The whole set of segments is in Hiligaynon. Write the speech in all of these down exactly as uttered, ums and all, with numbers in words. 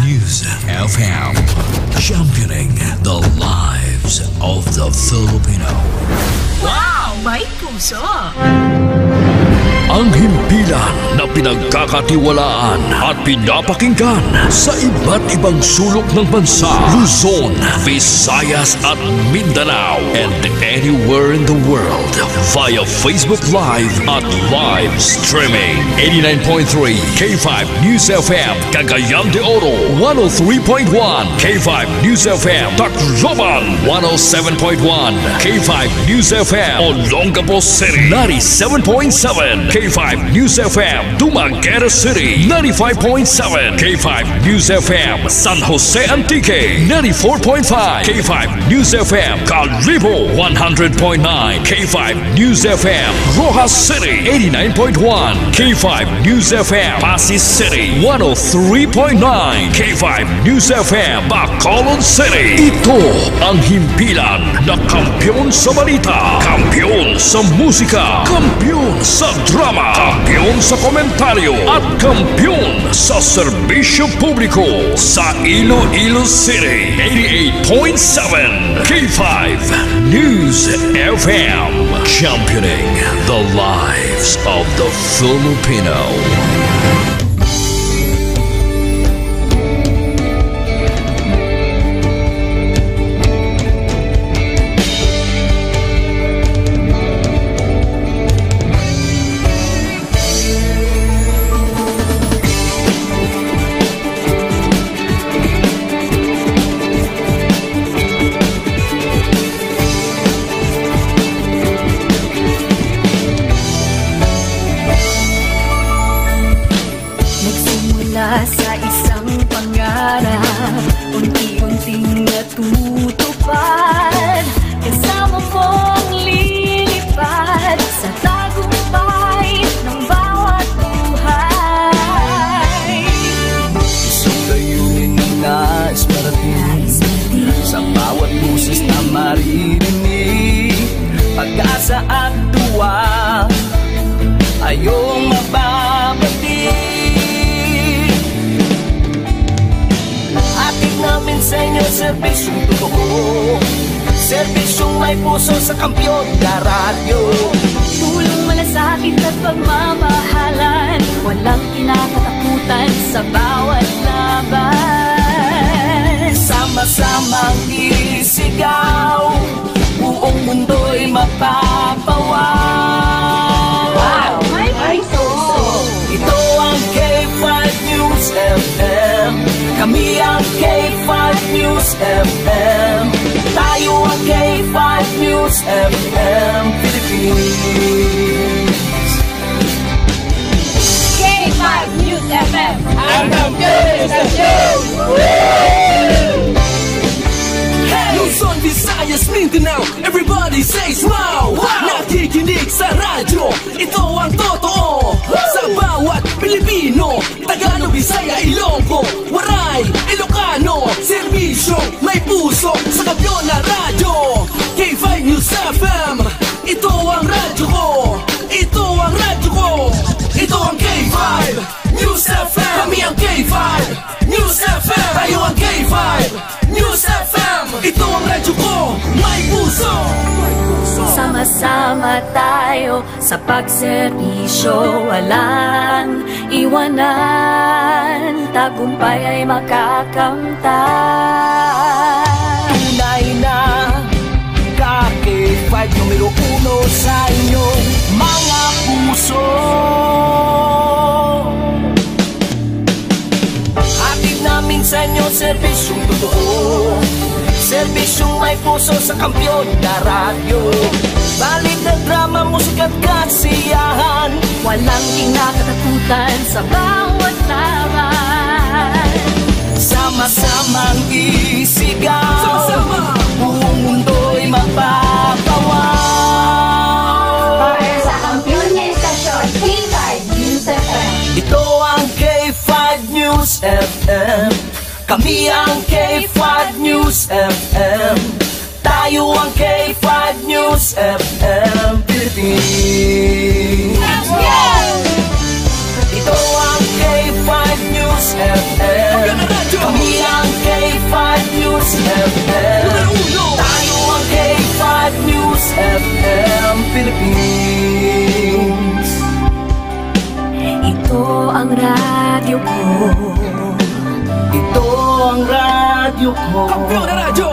News F M, championing the lives of the Filipino. Wow! May puso! Ang himpilan na pinagkakatiwalaan at pinapakinggan sa iba't ibang sulok ng bansa, Luzon, Visayas at Mindanao, and anywhere in the world via Facebook Live at live streaming. Eighty-nine point three K five News F M, Cagayan de Oro, one oh three point one K five News F M, Tacloban, one oh seven point one K five News F M, Olongapo City, ninety-seven point seven K five News F M, Dumaguete City, ninety-five point seven K five News F M, San Jose Antique, ninety-four point five K five News F M, Kalibo, one hundred point nine K five News F M, Roxas City, eighty-nine point one K five News F M, Passi City, one oh three point nine K five News F M, Bacolod City. Ito ang himpilan na kampiyon sa balita, kampiyon sa musika, kampiyon sa drama, kampiyon sa komentaryo, at kampiyon sa serbisyo publiko sa Iloilo City. Eighty-eight point seven K five News F M, championing the lives of the Filipino. Nagsimula sa isang pangarap, unti-unting natutupad. Kasama mong lilipad sa tagumpay ng bawat buhay. Isang layunin na nais marating sa bawat boses na maririnig. Pag-asa at duwa, ayong mababati. Hatid namin sa inyo serbisyong totoo, serbisyong may puso sa Kampiyon na Radyo. Tulong, malasakit at pagmamahalan, walang kinakatakutan sa bawat laban. Sama-samang isigaw, buong mundo'y mapapawaw. Wow! May puso! Ito ang K five News F M. Kami ang K five News F M. Tayo ang K five News F M Philippines. K five News F M. Ang kampiyon sa show! Luzon, Visayas, Mindanao, everybody say smile! Nakikinig sa radyo, ito ang totoo. Sa bawat Pilipino, Tagalog, Bisaya, Ilonggo, Waray, Ilocano, serbisyo, may puso, sa Kampiyon na Radyo. K five News F M, ito ang radyo ko. Ito ang radyo ko. Ito ang K five News F M. Kami ang K five News F M. Tayo ang K five News F M. Ito ang radyo ko. May puso. Sama-sama tayo sa pagserbisyo, walang iwanan. Tagumpay ay makakamtan. Tunay na ka K five numero uno sa inyong mga puso. Hatid namin sa inyo serbisyong totoo, serbisyong may puso sa Kampiyon na Radyo. Balita, drama, musika at kasiyahan, walang kinakatakutan sa bawat laban. Sama-samang isigaw, sama-sama, buong mundo'y mapapawaw. Para sa kampiyon nga istasyon, K five News F M. Ito ang K five News F M. Kami ang K five News F M. Tayo ang K five News F M Philippines. Ito ang K five News F M. Kampiyon na Radyo.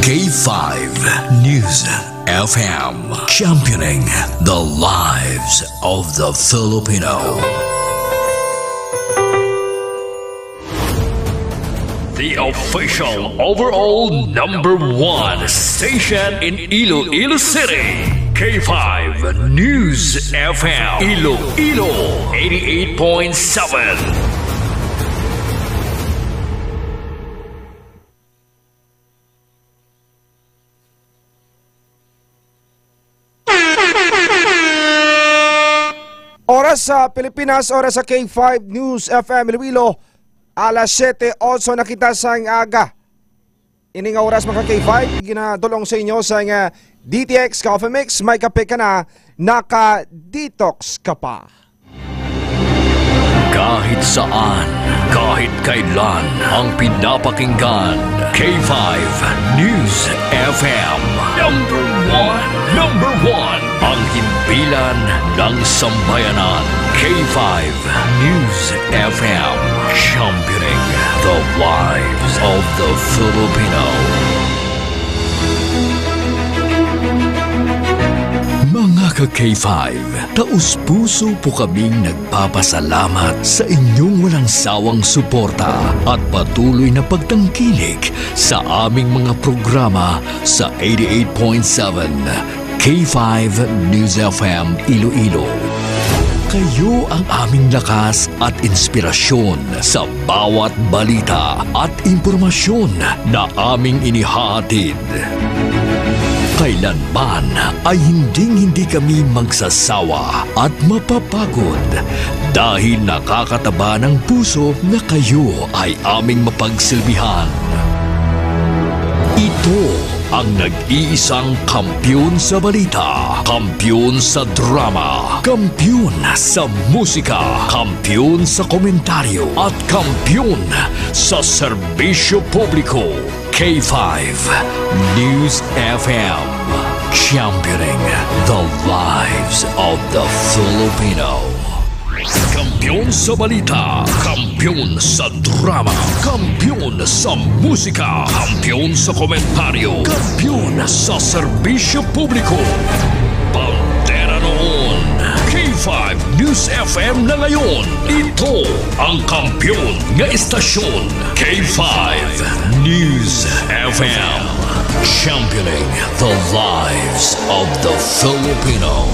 K five News F M, championing the lives of the Filipino. The official overall number one station in Iloilo City, K five News F M, Iloilo, eighty-eight point seven. Oras sa Pilipinas, oras sa K five News F M Iloilo, alas siyete otso na kita sang aga. Ini nga oras, mga K five, ginadulong sa inyo sang, ah, D T X Coffee Mix. May kape ka na, naka-detox ka pa. Kahit saan, kahit kailan, ang pinapakinggan, K five News F M. Number one, number one, ang himpilan ng sambayanan. K five News F M, championing the lives of the Filipino. Mga ka-K five, taus-puso po kaming nagpapasalamat sa inyong walang sawang suporta at patuloy na pagtangkilik sa aming mga programa sa eighty-eight point seven K five News F M Iloilo. Kayo ang aming lakas at inspirasyon sa bawat balita at impormasyon na aming inihahatid. Kailanman ay hinding-hindi kami magsasawa at mapapagod dahil nakakataba ng puso na kayo ay aming mapagsilbihan. Ito ang nag-iisang kampiyon sa balita, kampiyon sa drama, kampiyon sa musika, kampiyon sa komentaryo, at kampiyon sa serbisyo publiko. K five News F M, championing the lives of the Filipino. Kampiyon sa balita, kampiyon sa drama, kampiyon sa musika, kampiyon sa komentaryo, kampiyon sa serbisyo publiko. Bandera noon, K five News F M na ngayon. Ito ang kampiyon nga istasyon, K five News F M. Championing the lives of the Filipino.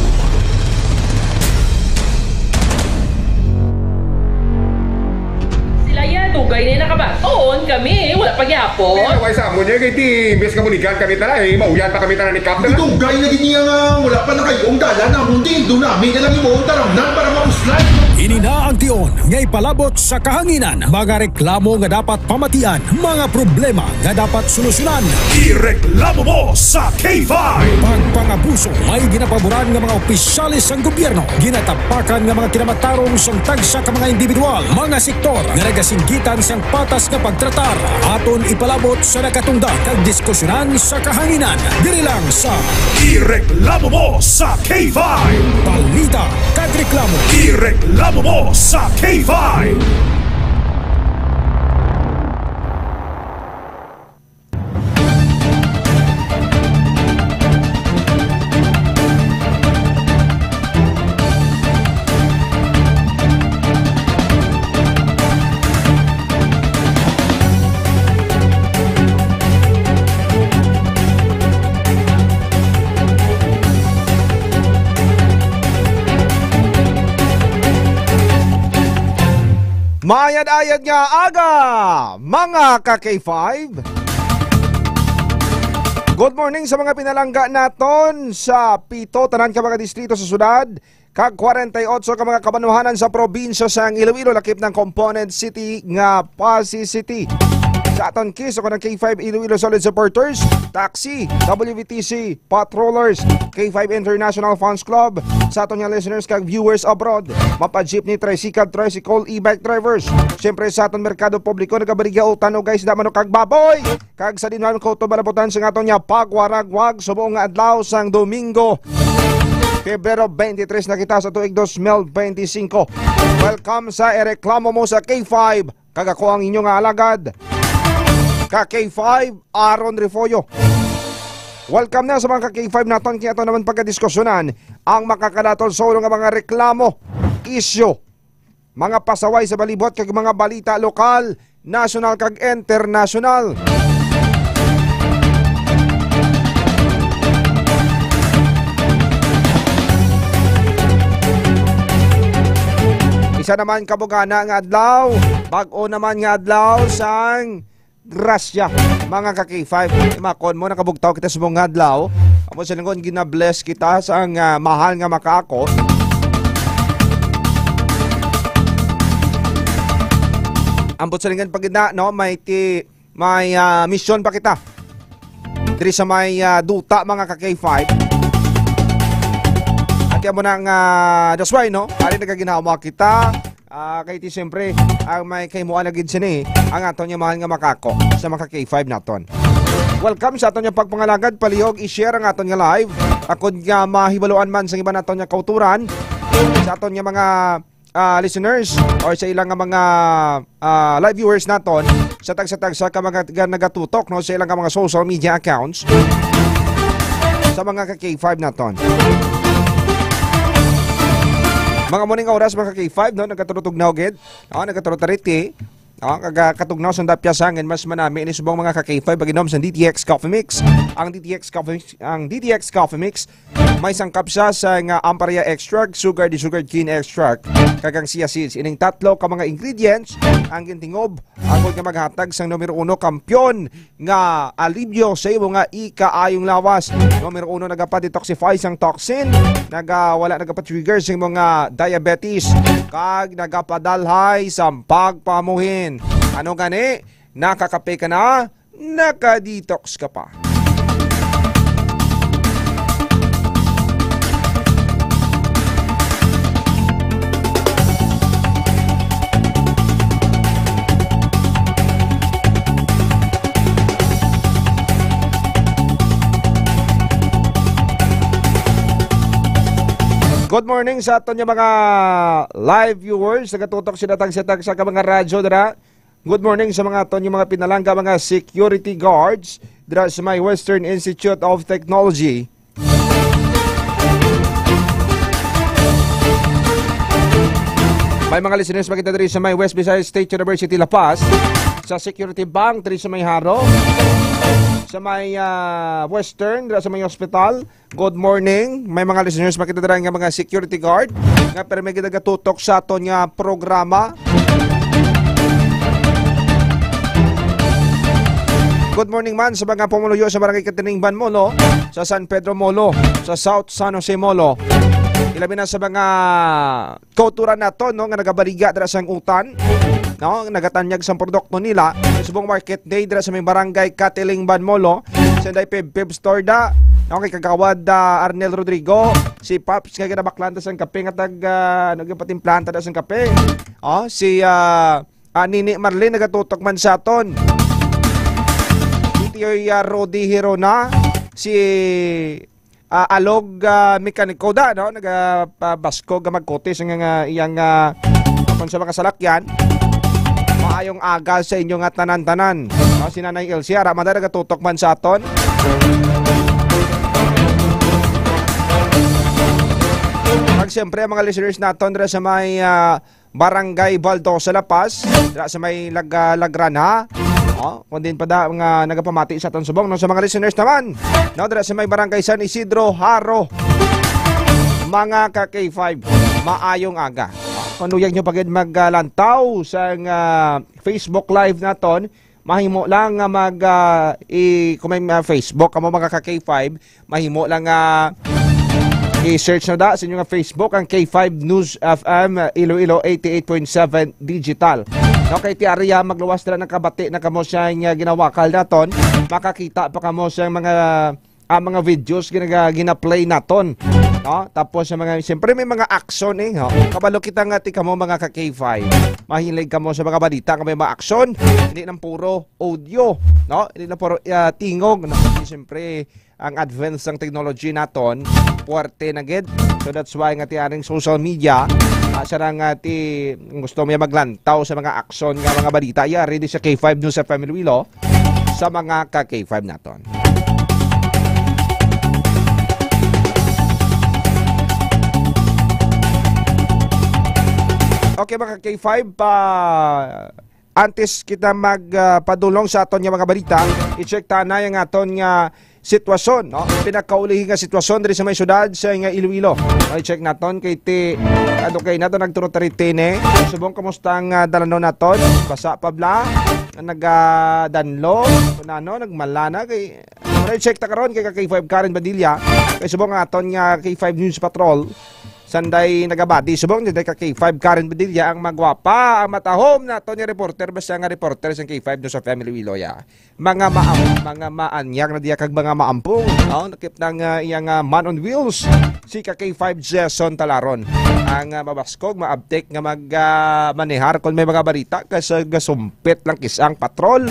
Sila yan, dugay na nakabaton kami, wala pa gyapon. Pero wala sa amon niya, kay di, imbes nga muligan kami tanan, eh, mauyan pa kami tanan ni Kap. Dugay na gid niya nga wala pa nakayo ang dalan namon, di, doon namin na lang imo ang taramnan para mapuslay. Ini na ang tion nga ipalabot sa kahanginan, mga reklamo nga dapat pamatian, mga problema nga dapat solusyonan. Ireklamo mo sa K five. Pagpangabuso, may ginapaboran nga mga opisyales sang gobyerno, ginatapakan nga mga kinamatarong sang tagsa ka mga individual, mga sektor nga nagasinggitan sang patas nga pagtratar. Aton ipalabot sa nakatungdan kag diskusyonan sa kahanginan. Diri lang sa Ireklamo mo sa K five. Balita kag reklamo. Ireklamo mo sa K five. Maayad-ayad nga aga, mga ka-K five. Good morning sa mga pinalangga naton sa pito tanan ka mga distrito sa syudad, kag kwarenta y otso ka mga kabanwahanan sa probinsya sang Iloilo, lakip ng component city nga Passi City. Sa aton Kiss, ako ng K five Iloilo Solid Supporters, Taxi, W V T C, Patrollers, K five International Fans Club, sa aton nga listeners kag viewers abroad, mapa jeepney, tricycle, tricycle, e-bike drivers. Siyempre, sa aton merkado publiko, nagabaligya o tano, guys, da manok kag baboy. Kag sa dinwan ko to malabutan sa aton nga pagwaragwag subong nga adlaw sang Domingo, Pebrero twenty-three na kita sa tuig dos mil benti singko. Welcome sa Ireklamo Mo sa K five. Kag ako ang inyo nga alagad, ka K five, Aaron Refollo. Welcome na sa mga ka K five naton, kaya ato naman pagkadiskusyonan ang makakadaton sa ulo nga mga reklamo, isyu, mga pasaway sa balibot kag mga balita lokal, nasyonal kag internasyonal. Isa naman kabugana nga adlaw, bag-o naman nga adlaw sang grasya, mga ka K five. Makon mo, nakabugtaw kita sa mga adlaw. Amo sa lingon, gina-bless kita sa nga mahal nga makaako. Ambot sa lingon pagina, no, may ti-, may, ah, mission pa kita diri sa may, ah, duta, mga ka K five. At yan mo na nga, that's why, no, ari nagaginawa kita. Ah, kay ti siyempre, ang may kahimuan na gid sini, ang aton nga mahal nga makako sa mga K five naton. Welcome sa aton nga pagpangalagad, palihog i-share ang aton nga live. Akon nga mahibaluan man sa iban naton nga kauturan, sa aton nga mga, ah, listeners or sa ilang nga mga, ah, live viewers naton sa tagsa-tagsa ka mga taga nagatutok, no, sa ilang nga mga social media accounts sa mga ka K five naton. Mga morning oras, mga ka K five, no, nagkatulutog na gid. Ah, nagkatulutog riti. Ah, kaga katugnaw sa dapya sa hangin, mas manami ini subong mga ka K five, pag-inom sa D T X Coffee Mix. Ang D T X Coffee Mix, ang D T X Coffee Mix, may sangkap siya sa nga ampalaya extract, sugar, di sugar cane extract, kag ang chia seeds. Ining tatlo ka mga ingredients ang gintingob, agod nga maghatag sang numero uno kampiyon nga alibyo sa imo nga ikaayong lawas. Numero uno, nagapa-detoxify sang toxin, naga-, wala, nagapa-trigger sa imo nga diabetes, kag nagapadalhay sa pagpamuhin. Ano gani? Nakakape ka na? Naka-detox ka pa? Good morning sa aton nga mga live viewers. Nagatutok sila tagsa-tagsa ka mga radyo dira. Good morning sa mga aton nga mga pinalangga, mga security guards dira sa may Western Institute of Technology. May mga listeners pa kita diri sa may West Visayas State University, La Paz, sa Security Bank diri sa may Jaro, sa may, ah, Western, dira sa may hospital. Good morning. May mga listeners pa kita dira nga mga security guard nga permi gid nagatutok sa aton nga programa. Good morning man sa mga pumuluyo sa Barangay Katiningban Molo, sa San Pedro Molo, sa South San Jose Molo. Ilabi na sa mga kauturan nato, no, nga nagabaliga dira sang utan, no, nagatanyag sang produkto nila. Subong Market Day dira sa may Barangay Katilingban Molo, sa Inday Pib Pib Store da, no, kay Kagawad, ah, Arnel Rodrigo, si Paps nga ginabaklanta sang kape nga tag, ah, ano, ginapatimplanta da sang kape. Oh, si, ah, ah, Nini Marlene nagatutok man sa aton. Si Tiyoy, ah, Rudy Hirona, si ah, Alog, ah, Mekaniko da, no? Nagapabaskog nga magkutis nga, nga iyang, ah, kon sa mga salakyan. Maayong aga sa inyo nga tanan-tanan. No? Si Nanay Elsie, ara man da nagatutok man sa aton. Kag siyempre, ang mga listeners naton dira sa may, ah, Barangay Baldosa, La Paz, dira sa may Lag-, ah, Lagran, ha? Oh, kung din pa da nga nagapamati sa aton subong, no, sa mga listeners naman, no, dira sa may Barangay San Isidro, Jaro, mga ka K five, maayong aga. Kung luyag nyo pa gid maglantaw sa nga Facebook Live naton, mahimo lang nga mag, ah, i-, kung may, ah, Facebook kamo, mga ka K five, mahimo lang nga i-search na da sa inyo nga Facebook ang K five News F M, ah, Iloilo eighty-eight point seven Digital. Okay, ti area magluwas dira, nakabati na kamo sa nga ginawakal naton, makakita pa kamo sa mga, ah, mga videos ginaga-, gina-play naton. No? Tapos sa mga, siyempre may mga action eh. No? Kabalo kita nga ti kamo mga ka K five. Mahilig kamo sa mga balita nga may mga action. Hindi lang puro audio. No? Hindi lang puro, ah, tingog. No? Siyempre, ang advance sang technology naton, puwerte na gid. So that's why nga ti aning social media, ah, siya ra nga ti gusto mo maglantaw sa mga action nga mga balita, ya, ready sa K five News F M Iloilo. sa mga ka K five naton. Okay, mga ka K five, pa antes kita mag, ah, padulong sa aton nga mga balita, i-check ta na yung aton nga sitwasyon, no? Pinakaulihi nga sitwasyon diri sa may syudad sa nga Iloilo. No, i-check naton kay ti, ano kay nato nagturo ta rin tini. Subong, kamusta ang, ah, dalanon naton? Basa pa bla? Nagadanlo? Kung ano, nagmalana kay, ano, i-check ta karon kay ka K five Karen Badilla. Kay subong ang aton nga K five News Patrol. Sanday nagabati, subong ni ka K five Karen Badilla ang magwapa, ang matahom naton nga reporter, basta nga reporter sang K five do sa Family Wiloya. Mga maam-, mga maanyag na diya kag mga maampong, no? Nakip na nga iya nga man on wheels, si ka K five Jason Talaron. Ang, ah, mabaskog, maabtik nga mag, ah, manehar kung may mga balita kasi gasumpit lang kisang patrol.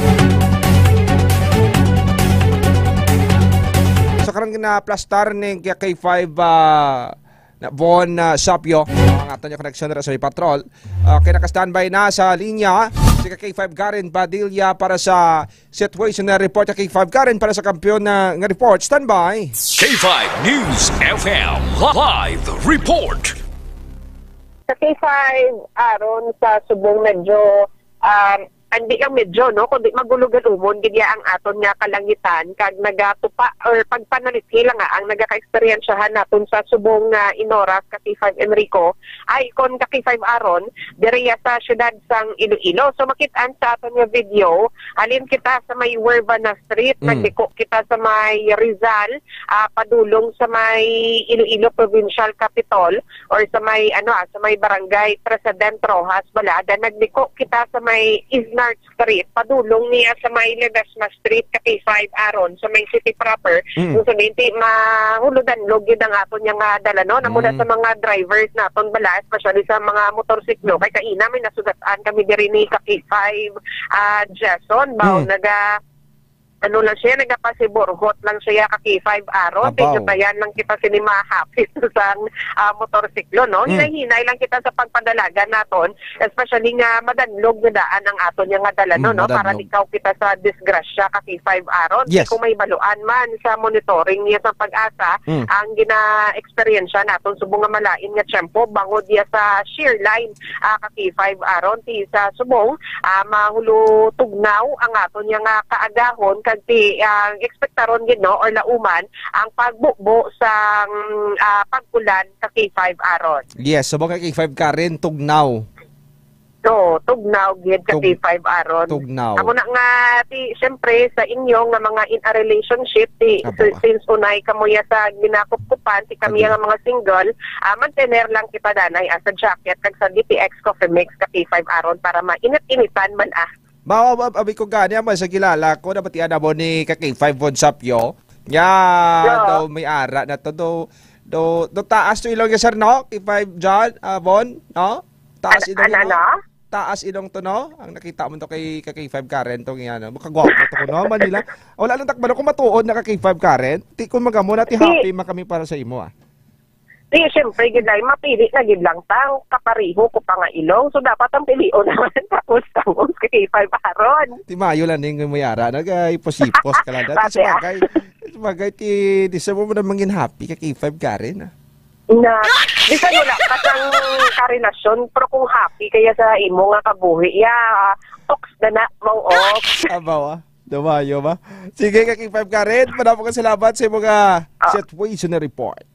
Sa karang ginaplastar ni ka K five, ah, na Von, ah, Sapio, ang aton yung connection na sa may patrol. Okay, naka-standby na sa linya si ka K five Karen Padilla para sa situation na report. Ka K five Karen, para sa kampiyon na nga report. Standby. K five News F M live report. Sa K five, Aaron, sa Subong medyo, um, hindi lang medyo, no, kundi magulog-umon gid ya ang aton nga kalangitan, kag nagatupa or pagpanalithi lang nga ang nagaka-eksperyensyahan naton sa subong nga inoras, ka K five Enrico, ay kon ka K five Aaron, diri ya sa siyudad sang Iloilo. So, makit-an sa aton nga video, halin kita sa may Huervana Street, Mm. nagliko kita sa may Rizal, ah, padulong sa may Iloilo Provincial Capitol or sa may, ano, ah, sa may Barangay President Rojas, bala, then nagliko kita sa may Isnar Street, padulong niya sa may Ledesma Street, ka K five Aaron, sa may city proper. Mm. Kung sa Binti, mahuludan lugid ang aton nga dala, no? Amo na Mm. sa mga drivers naton bala, especially sa mga motorsiklo. Kay kaina may nasugataan kami diri ni ka K five, ah, Jason. Bao, Mm. naga, ano lang siya, nagapasiburhot lang siya, ka K five Aaron. Abaw. Medyo tayan lang kita sini mahapit sang, ah, motorsiklo, no? Mm. Hinay-hinay lang kita sa pagpadalagan naton, especially nga madanlog nga daan ang aton nga dala, no, Mm, no? Para madanlog. Likaw kita sa disgrasya, ka K five Aaron. Yes. Kung may baluan man sa monitoring niya sa PAGASA, Mm. ang gina-eksperyensya naton subong nga malain nga tiyempo bangod niya sa shear line, ah, ka K five Aaron, ti sa subong, ah, mahulutugnaw ang aton nga kaagahon, kag ti, ah, ekspektaron gid, no, or lauman ang pagbubo sang, ah, pag-ulan, ka K five Aaron. Yes, subong ka K five Karen, tugnaw. So, tugnaw gid ka Tug-, K five Aaron. Tugnaw. Amo na nga, ti, siyempre, sa inyo nga mga in a relationship, ti, Apo. si-, since unay kamo ya sa ginakupkupan, ti kami Agi. Nga mga single, ah, mantener lang kita danay, ah, sa jacket kag sa D T X Coffee Mix, ka K five Aaron, para mainit-initan man, ah. Mao, ab-, abi ko gani, amo sa kilala ko, nabatian na mo ni ka K five Von Sapio. Ya, Yeah. Daw may ara na to, do, do, do taas to ilong ya, sir, no? K five John, ah, Von, no? Taas An-, ilong, ano, no? Ano? Taas ilong to, no? Ang nakita mo to kay, kay K five Karen to, nga, no? Makagwapo to ko, no? Manila. Wala lang takbalo kung matuod na ka K five Karen. Ti, kung magamo na, ti Ti- happy man kami para sa imo, ah. Ti, syempre, gid ay mapili na gid lang tang kapareho ko pa nga ilong. So, dapat ang pilion naman tapos, tapos kay K five Aaron. Ti mayo lang ning may ara, nagay posipos ka lang. Dati Base, ah. Sabagay, sabagay, ti, di sa mo na mangin happy ka K five Karen, ah. Na, di sa wala ka sang karelasyon, pero kung happy kaya sa imo nga kabuhi, ya, ox na na, mao, ox. Abaw, ah. Dumayo ba? Sige, ka K five Karen, madamo ka salamat sa imo nga Ah. Situation na report.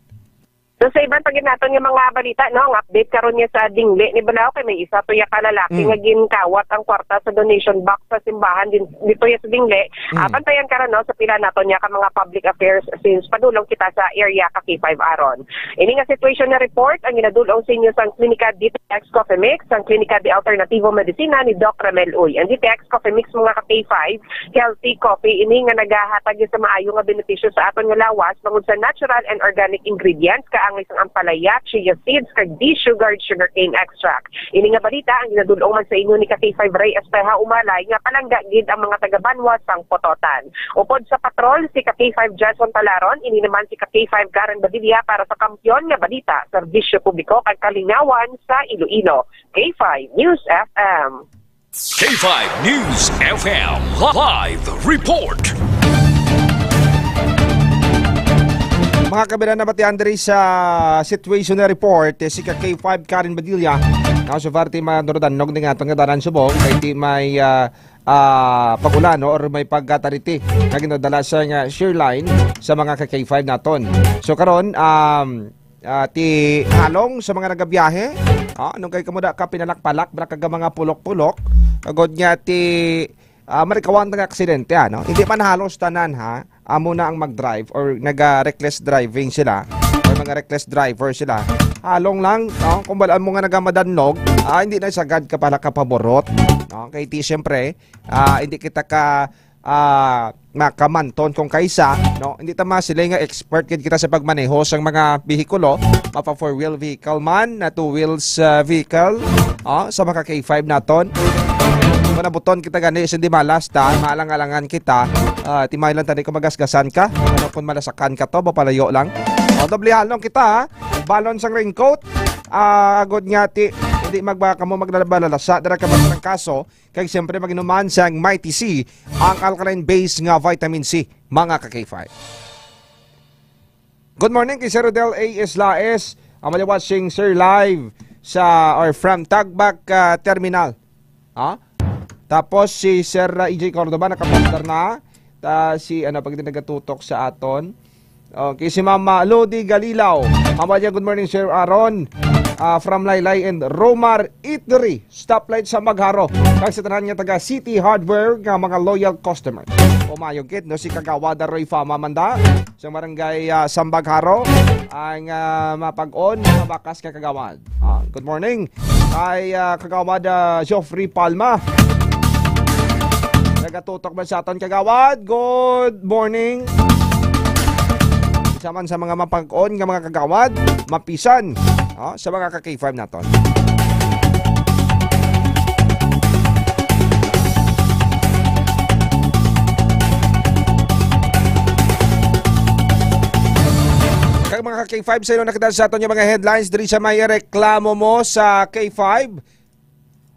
So, sa iban pa gid naton nga mga balita, no, ang update karon nga sa Dingle ni Balao, kay may isa to ya ka lalaki Mm. nga ginkawat ang kwarta sa donation box sa simbahan din, dito ya sa Dingle. Mm. Ah, bantayan karon, no, sa pila naton ya ka mga public affairs since padulong kita sa area ka K five Aaron. Ini nga situation na report ang ginadulong sa inyo sang Klinika D T X Coffee Mix, ang Klinika de Alternativo Medicina ni Doc Ramel Uy. Ang D T X Coffee Mix, mga ka K five, healthy coffee ini nga nagahatag sa maayo nga benepisyo sa aton nga lawas bangod sa natural and organic ingredients, kaangay sang ampalaya, chia seeds, kag desugared sugarcane extract. Ini nga balita ang ginadul-ong man sa inyo ni ka K five Ray Espeja Umalay, nga palangga gid ang mga taga-banwa sang Pototan. Upod sa patrol, si ka K five Jason Talaron, ini naman si ka K five Karen Badilla para sa Kampiyon nga Balita, Serbisyo Publiko kag Kalingawan sa Iloilo. K five News F M. K five News F M Live Report. Mga kabiran, nabatian diri sa situation report, eh, si ka K five Karen Badilla, na so far ti madurudan nog ning aton nga dalan subong, kay ti may, ah, ah, pag-ulan, no, or may pagkatariti nga ginadala sa nga shear line sa mga ka K five naton. So karon, um, ah, ti halong sa mga nagabiyahe, ah, nung kay kamo da ka pinalak-palak, bra, kag mga pulok-pulok, agod nga ti, ah, marikawan nga aksidente, ano? Hindi man halos tanan, ha? Amo na ang mag-drive or naga-reckless driving sila or mga reckless driver sila. Halong lang, no? Kung balaan mo nga nagamadanlog, ah, hindi na sagad ka pala kapaborot, no? Kay ti, siyempre, ah, hindi kita ka, ah, makamanton kung kaisa, no? Hindi ta ma sila nga expert gid kita sa pagmaneho sang mga behikulo, mapa four-wheel vehicle man, na two wheels, ah, vehicle, ah, sa mga K five naton. Kung nabuton kita gani, hindi malas ta, maalang-alangan kita, ah, ti maayo lang tani kung magasgasan ka, ano kung malasakan ka to, mapalayo lang. O, doble halong kita, ha? Balon sang raincoat, ah, agod nga ti, hindi magba kamo magdalabalasa, dara ka ba ng kaso, kay siyempre, maginuman sang Mighty C, ang alkaline base nga vitamin C, mga ka K five. Good morning kay Sir Rodel A Islaes. Ang mali watching, sir, live sa or from Tagbak, ah, Terminal. Ha? Tapos si Sir, ah, E J Cordova nakapastar na. Ta si ano pag nagatutok sa aton. Okay, si Mama Lodi Galilaw. Mama niya, "Good morning, Sir Aaron." Ah, from Laylay and Romar Eatery. Stoplight sa Magharo. Kag sa tanan nga taga City Hardware nga mga loyal customers. Pumayong kit, no, si Kagawad Roy Fama Manda sa barangay, ah, Sambagharo. Ang, ah, mapag-on, mabakas ka, Kagawad. Ah, good morning. Kay, ah, Kagawad, ah, Geoffrey Palma. Nagatutok man sa aton, Kagawad. Good morning. Isa man sa mga mapag-on nga mga kagawad, mapisan, ah, sa mga ka K five naton. Kag mga ka K five, sa ilo na kita sa aton nga mga headlines diri sa may reklamo mo sa K five.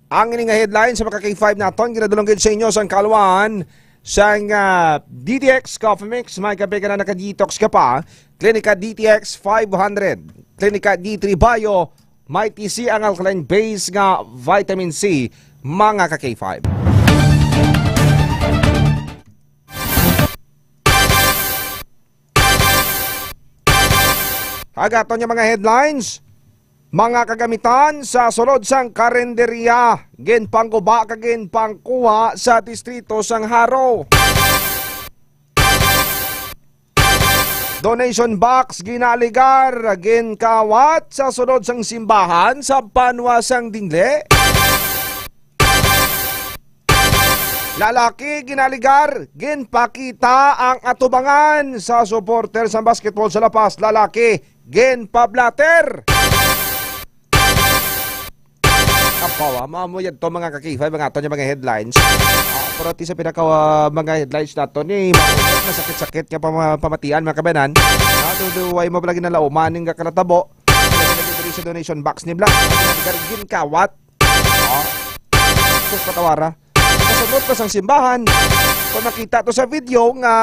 Ang ini nga headline sa mga K five naton, ginadulong gid sa inyo sang kalwan sang, ah, D T X Coffee Mix. May kape ka na, naka-detox ka pa. Klinika D T X five hundred, Klinika D three Bio, may T C ang alkaline base nga vitamin C, mga ka K five. Agaton nga mga headlines. Mga kagamitan sa sulod sang karinderya, ginpangguba kag ginpangkuha sa distrito sang Jaro. Donation box ginaligar, ginkawat sa sulod sang simbahan sa banwa sang Dingle. Lalaki ginaligar, ginpakita ang atubangan sa supporter sa basketball sa La Paz. Lalaki, ginpablatter. Apaw, ah, mao mo yan to, mga ka K five, mga aton yung mga headlines. Ah, pero ti sa pinaka, ah, mga headlines nato ni, masakit-sakit nga pama-, pamatian, mga kabanan. Ah, do, do, way mo pala ginalauman yung kakanatabo. Lagi diri sa donation box ni Black. Ginkawat. Ah. Sus, patawara. Kasunod pa sang simbahan. Kung nakita to sa video nga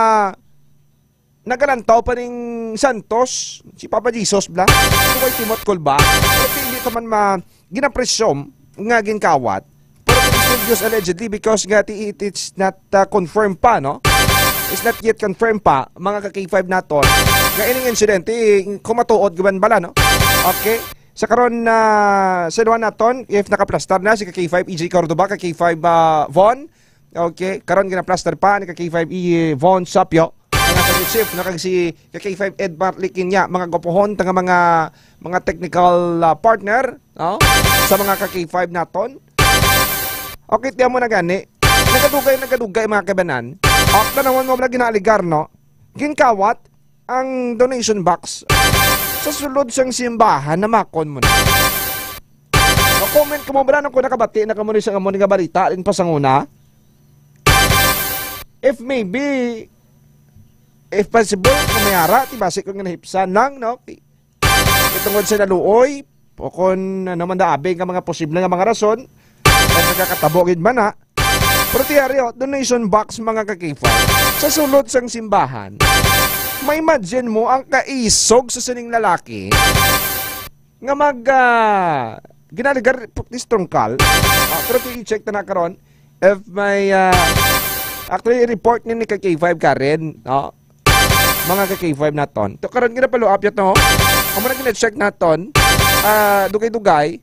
nagalantaw pa ning santos, si Papa Jesus bla. Ito kay Timot Kulba. Pero hindi naman ma ginapresyum nga ginkawat. Pero it is still just allegedly because nga ti-, it, it's not, uh, confirmed pa, no? It's not yet confirmed pa, mga ka K five naton, nga ining insidente, eh, kung matuod, giban bala, no? Okay. Sa karon na, sa inuhan naton, if nakaplastar na si ka K five E J Cordova, ka K five, ah, Von. Okay, karon ginaplastar pa ni ka K five E Von Sapio. Mga ka Chief, no, kag si ka K five Edmar Liquiña, mga gwapohon, ta nga mga, mga technical, ah, partner, no? Sa mga ka K five naton. Okay, tiyan mo na gani. Nagadugay, nagadugay, mga kabanan. Ak na naman mo na ginaligar, no? Ginkawat ang donation box sa sulod sang simbahan, namakon mo na. Ma-comment kamo, bala, kung nakabati na kamo ni sa amo ni nga balita din pa sa una. If maybe, if possible, kung may ara, ti basi ko nga nahipsan lang, no? Itungod sa naluoy, o kung ano man daabi nga mga posible nga mga rason, Kay nagakatabo gid man na. Pero tiyari, oh, donation box, mga ka-K five. Sa sulod sang simbahan. Ma-imagine mo ang kaisog sa sining lalaki nga mag, ah, ginaligar pu-, ni strong call. Ah, pero i-check ta na karon if may, ah, actually, report ni, ni ka-K five Karen, no? Mga ka-K five naton. To karon, gina-follow up yun, no? Amo na gina-check naton, ah, dugay-dugay,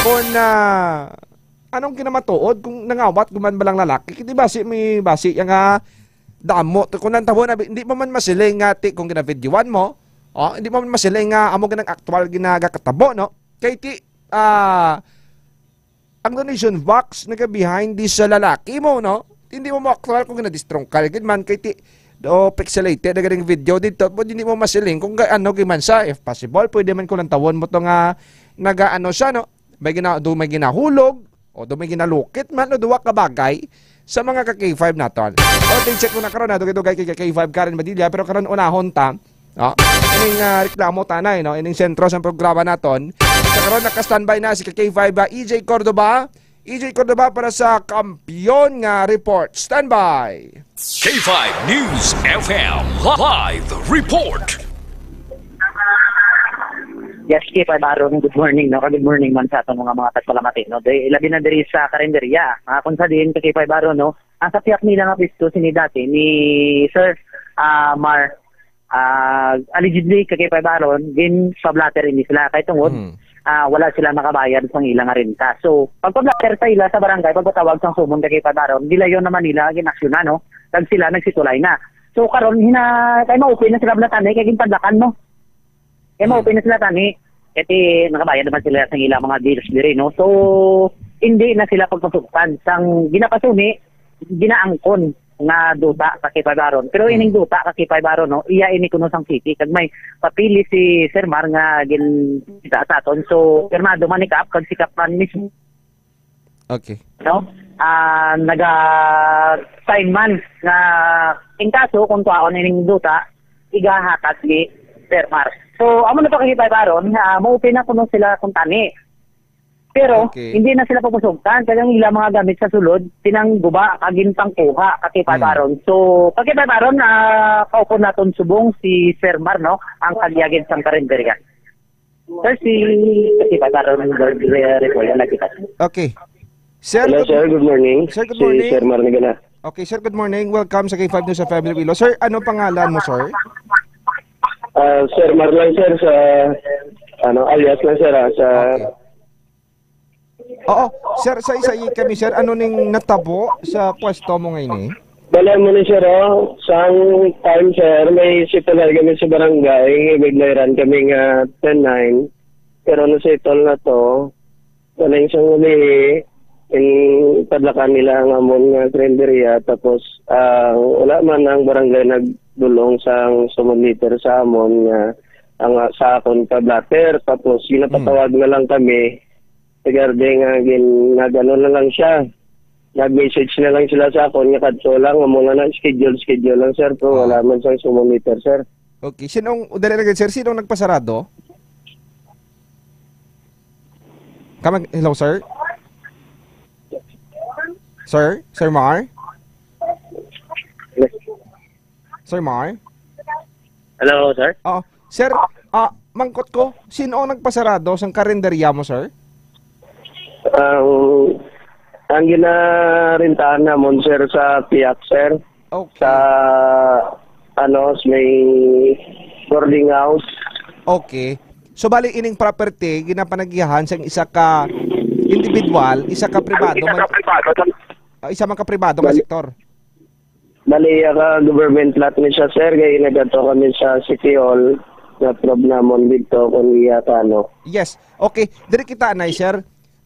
kung, ah, anong kinamatuod kung nangawat guman ba lang lalaki? Kiti basi may basi yang, ah, damo. To, kung nantabo na, hindi mo man masiling nga ti kung ginavideoan mo, oh, hindi mo man masiling nga amo ganang aktual ginagakatabo, no? Kay ti, ah, ang donation box naga-behind di sa lalaki mo, no? Hindi mo mo aktual kung ginadestrong ka gid man kay ti do pixelated na ganing video dito, but hindi mo masiling kung ga-, ano gid man siya. If possible, pwede man kung lantawon mo to nga naga-ano siya, no? May gina-, do may ginahulog, o do may ginalukit man, o duwa ka bagay sa mga ka-K five naton. So, check mo na karon, ha, dugay-dugay kay ka-K five Karen Badilla, pero karon unahon ta, no? Ining, ah, reklamo tanay, no? Ining sentro sa programa naton. Sa karon, naka-standby na si ka-K five, ah, E J Cordova. E J Cordova para sa Kampiyon nga Report. Standby! K five News F M live report. Yes, K five Aaron, good morning, no? Good morning man sa aton mga, mga tagpalamati, no? Di, labi na diri sa Karinderya, ah, kung sa diin ka K five Aaron, no? Ang sa pihak nila nga pwesto sini dati ni Sir, ah, Mar, ah, allegedly ka K five Aaron, gin-pa-blotter ini sila kay tungod, Mm. ah, wala sila nakabayad sang ilang renta. So, pagpa-blotter sa ila sa barangay, pagpatawag sang summon ka K five Aaron, gilayon naman nila ginaksyonan, no? Kag sila nagsitulay na. So, karon, hina-, kay ma-open na sila, Blatane, kay ginpadlakan, no? Kay Hmm. ma-open na sila tani. Kay ti, nakabayad naman sila sa ilang mga bills diri, no? So, hindi na sila pagpasugtan. Sang ginapasuni, ginaangkon nga duta ka K five Aaron. Pero ining Hmm. duta ka K five Aaron, no? Iya ini kuno sang city. Kag may papeles si Sir Mar nga gin-, kita sa aton. So, pirmado man ni Kap, kag si Kap man mismo Okay. No? Ah, naga-sign man nga in kaso kung kwaon ining duta, igahatag ni Sir Mar. So, amo na to ka K five Aaron, ah, mo-open na kuno sila kung tani. Pero, Okay. hindi na sila papusugtan, kaya ang ilang mga gamit sa sulod, pinangguba, kag ginpangkuha, ka K five Hmm. Aaron. So, ka K five Aaron, ah, kaupon naton subong si Sir Mar, no? Ang kalyagid sang karinderya. Sir, si, si Pagaro ng Lord Re-, Repola, nagkita. Okay. Sir, Hello, good sir. Good morning. Sir, good morning. Si Sir Mar Nagana. Okay, sir, good morning. Welcome sa K five News sa Family Iloilo. Sir, ano pangalan mo, sir? Ah, Sir Mar lang, sir, sa, ano, alias lang, sir, ah, sa Okay. Oo, sir, sa isa kami, sir, ano ning natabo sa pwesto mo ngayon, eh? Bale mo ni, sir, oh, sang time, sir, may sitwal kami sa barangay, may ran kami nga ten nine, pero nasitol na to. Galing sang ulihi, in padlakan nila ang amon nga karinderya, tapos, ah, wala man ang barangay nagdulong sang sumod letter sa amon nga ang, ah, sa akon pa-blotter. Tapos, ginapatawag Hmm. na lang kami, regarding nga gin-, nag-ano na lang siya. Nag-message na lang sila sa akon nga kadto lang, amo nga na schedule, schedule lang, sir, pero Ah. wala man sang sumod letter, sir. Okay, sinong, dali lang, sir, sinong nagpasarado? Kamag-, hello, sir? Sir? Sir Mar? Sir Mar? Hello, sir. Oo. Sir, ah, mangkot ko, sino ang nagpasarado sang karinderya mo, sir? Ang, ang ginarintahan namon, sir, sa Piak, sir. Okay. Sa, ano, sa may boarding house. Okay. So, bali, ining property, ginapanagihan sang isa ka individual, isa ka pribado, man, ah, isa man ka pribado nga Bali, sektor. Bali, iya ka government lot ni siya, sir. Kay nagkadto kami sa City Hall, na-approve namon dito kung iya ka, ano. Yes. Okay. Diri kita, anay, sir.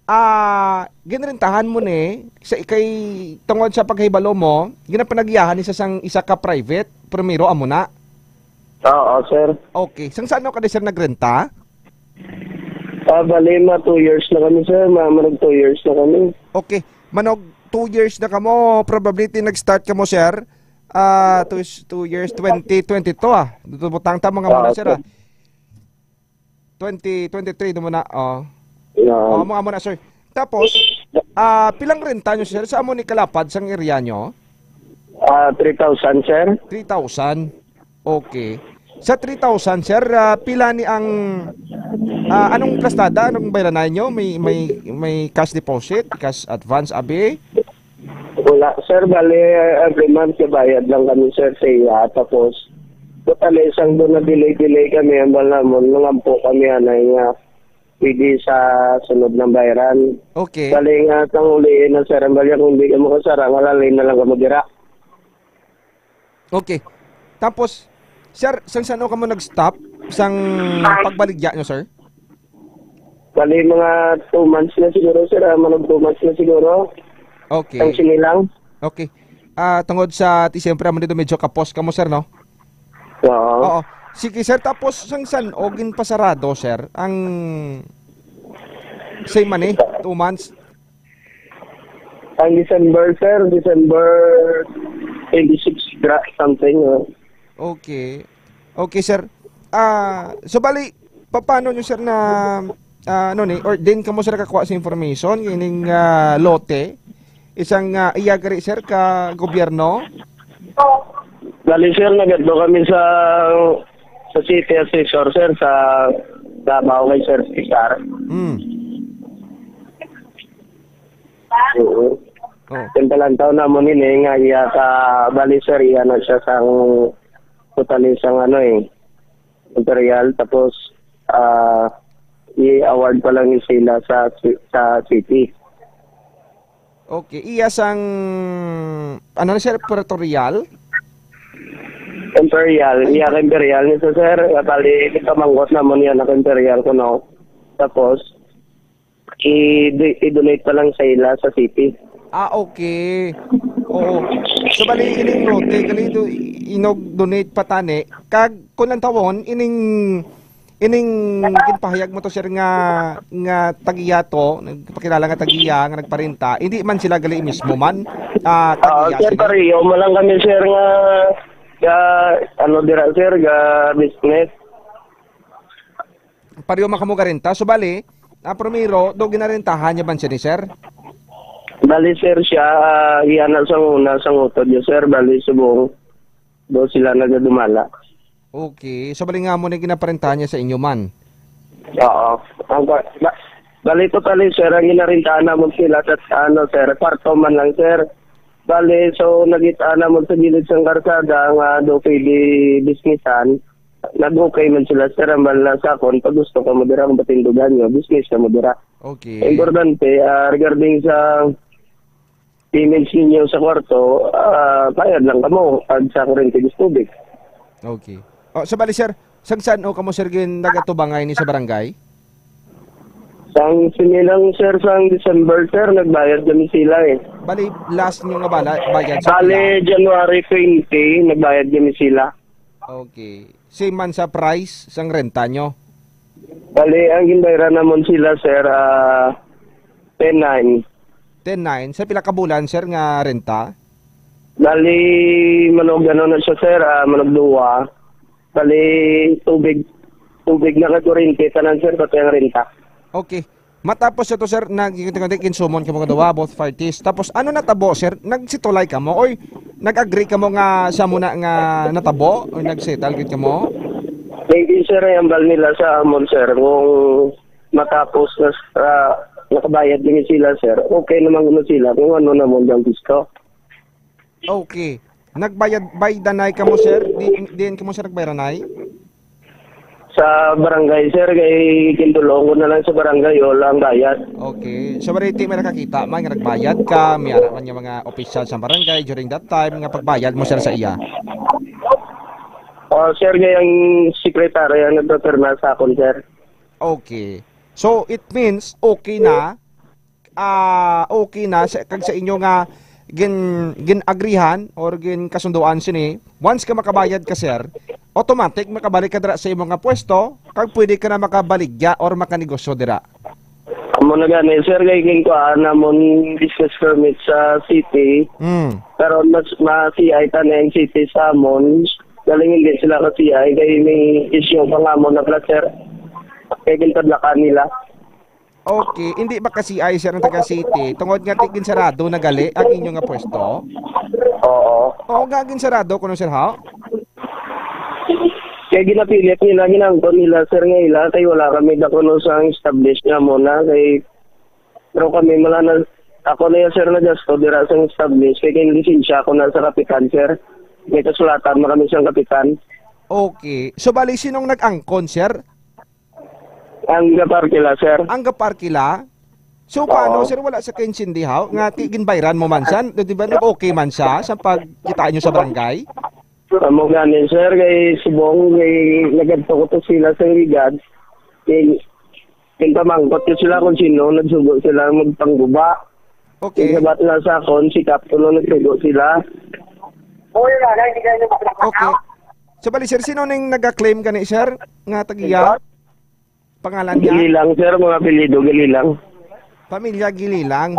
Ah, ginrentahan mo ni sa ikay tungod sa paghibalo mo, ginapanagiyahan ni sa sang isa ka private, primero amo na. Oo, sir. Okay. Sang saan ka di, sir, nagrenta? Ah, bali, ma two years na kami, sir. Ma, manag two years na kami. Okay. Manog two years na kamo, probably ti nag-start kamo, sir. Ah, two, two years, twenty twenty-two, ah. Dutubutang ta mga Ah, muna, sir, okay. Ah. Twenty twenty-three, dumo na, oh. Yeah. Oh, amo, amo na, sir. Tapos, Ah, pilang renta nyo, sir, sa amo ni kalapad sang area nyo? Ah, three thousand, sir. Three thousand. Okay. Sa three thousand, sir, ah, pila ni ang, ah, anong plastada? Anong bayranan nyo? May, may, may cash deposit, cash advance, abi? Wala, sir. Bali, every month, bayad lang kami, sir, sa iya. Tapos, totally, sang doon na delay-delay kami, ang bala mo, nangampo kami, anay nga, pwede sa sunod ng bayran. Okay. Bali nga, sang uliin na, sir, ang bali, kung di ka makasara, malalay na lang kamo dira. Okay. Tapos, sir, sang sano kamo nag-stop sang pagbaligya nyo, sir? Bali, mga two months na siguro, sir. Ah, mga two months na siguro. Okay. Ang sinilang. Okay. Ah, tungod sa, ti, siyempre, amo dito, medyo kapos kamo, sir, no? Oo. Oo. Sige, sir. Tapos, sang san-o ginpasarado, sir, ang same man, eh, two months? Ang December, sir, December twenty-six, gra-, something, oh. Okay. Okay, sir. Ah, so bali, pa-, paano nyo, sir, na, ah, ano ni, or din kamo, sir, kakuha sa information, ining, ah, lote, isang, ah, iya gari, sir, ka gobyerno? Bali, sir, nagadto kami sa, sa city assessor, sir, sa Davao kay Sir Cesar. Hmm. Oo. Oh. Yung talantaw namon ini nga iya ka, bali, sir, iya na siya sang totally sang ano, eh, imperial, tapos, ah, i-award pa lang ni sila sa ci-, sa city. Okay, iya sang, ano na, sir, territorial? Imperial, iya ka imperial ni, sir, bali, kamangkot namon yan, ako imperial ko, no? Tapos, i-, i-donate pa lang sa ila sa city. Ah, okay. Oo. So, bali, ining lote, gali do, inog donate pa tani. Kag, kung ang tawon, ining, ining ginpahayag mo to, sir, nga, nga tagiya to, nagpakilala nga tagiya, nga nagparenta, hindi man sila gali mismo man, ah, Oo, tagiya sir, sila? Pareho mo lang kami, sir, nga, nga, ano, dira, sir, nga business. Pareho man kamo garenta. So, bali, ah, primero, do ginarentahan niya man siya ni sir? Bali, sir, siya, ah, iya na sang una, sang utod niya, sir. Bali, subong, do sila nagadumala. Okay. So, bali nga mo na ginaparentahan niya sa inyo man? Oo. Ang kwa-, ba-, bali, totally, sir, ang ginarentahan namon sila sa, ano, sir, kwarto man lang, sir. Bali, so, nagit-, ah, namon sa gilid sang karsada nga do pwede businessan. Nag-okay man sila, sir, ang bala sa akon, pag gusto ka mo dira, kung patindugan nyo, business ka mo dira. Okay. Importante, ah, regarding sa payments ninyo sa kwarto, ah, bayad lang kamo pag sa kuryente, gas, tubig. Okay. Oh, sa bali, sir, sang san-o kamo, sir, gin nagatubangay ni sa barangay? Sang sinilang, sir, sang December, sir, nagbayad kami sila, eh. Bali, last nyo nga bala, bayad sa Bali, pila? January twenty, nagbayad kami sila. Okay. Same man sa price sang renta nyo? Bali, ang ginbayran namon sila, sir, ah, ten nine. Ten nine? Sa pila ka bulan, sir, nga renta? Bali, manog ano na siya, sir, ah, manog duwa. Bali, tubig, tubig na kag kuryente, tanan, sir, pati ang renta. Okay. Matapos ito, sir, nag-, ginsumon kamo nga duha, both parties. Tapos, ano natabo, sir? Nagsitulay kamo? Oy, nag-agree kamo nga sa muna nga natabo? O nag-settle gid kamo? Thank you, sir. Ay, ambal nila sa amon, sir. Kung matapos na, ah, nakabayad din sila, sir, okay naman kuno sila kung ano naman ang gusto. Okay. Nagbayad, baydanay kamo, sir? Di, diin kamo, sir, nagbayranay? Sa barangay, sir, kay gindulong ko na lang sa barangay, wala ang bayad. Okay. So, bali, ti may nakakita man nga nagbayad ka, may ara man nga mga opisyal sa barangay during that time nga pagbayad mo, sir, sa iya? Oh, sir, kay ang sekretarya ang nagpapirma sa akon, sir. Okay. So, it means, okay na ah, okay na sa, kag sa inyo nga gin-, gin-agrihan or ginkasunduan sini, once ka makabayad ka, sir, automatic makabalik ka dira sa imo nga pwesto kag pwede ka na makabaligya or makanegosyo dira. Amo na gani, sir, kay ginkuhaan namon business permit sa city. Hmm. Karon mas ma-C I ta na ang city sa amon. Galing hindi sila ka-C I kay may issue pa nga mo na pala, sir. Kay gintadlakan nila. Okay, hindi ba ka C I, sir, ang taga City? Tungod nga ti ginsarado na gali ang inyo nga pwesto? Oo. Oo nga, ginsarado kuno, sir, ha? Kay ginapilit nila, ginangkon nila, sir, nga ila, kay wala kami da kuno sa establish nga mo na, kay, pero kami, wala na, ako na yung, sir, nagasto dira sa establish, kay kay lisensya ako na sa kapitan, sir. May kasulatan na kami sa kapitan. Okay. So, bali, sinong nag-angkon, sir? Ang gaparkila, sir. Ang gaparkila? So, paano, Oo. sir, wala sa kaintindihan nga ti-, ginbayran mo man siya? Di ba, nag-okay man siya sa pagkita nyo sa barangay? Amo gani, sir, kay subong, kay nagadto ko to sila sa ligad. Kay, kay pamangkot ko sila kung sino, nagsugo sila magpangguba. Okay. Kay sabat na sa akon, si Captain, no, nagsugo sila. Okay. So, bali, sir, sino ning nag-claim gani, sir, nga tagiya? Pangalan niya? Galilang, sir, mga apelyido, Galilang. Pamilya Gililang?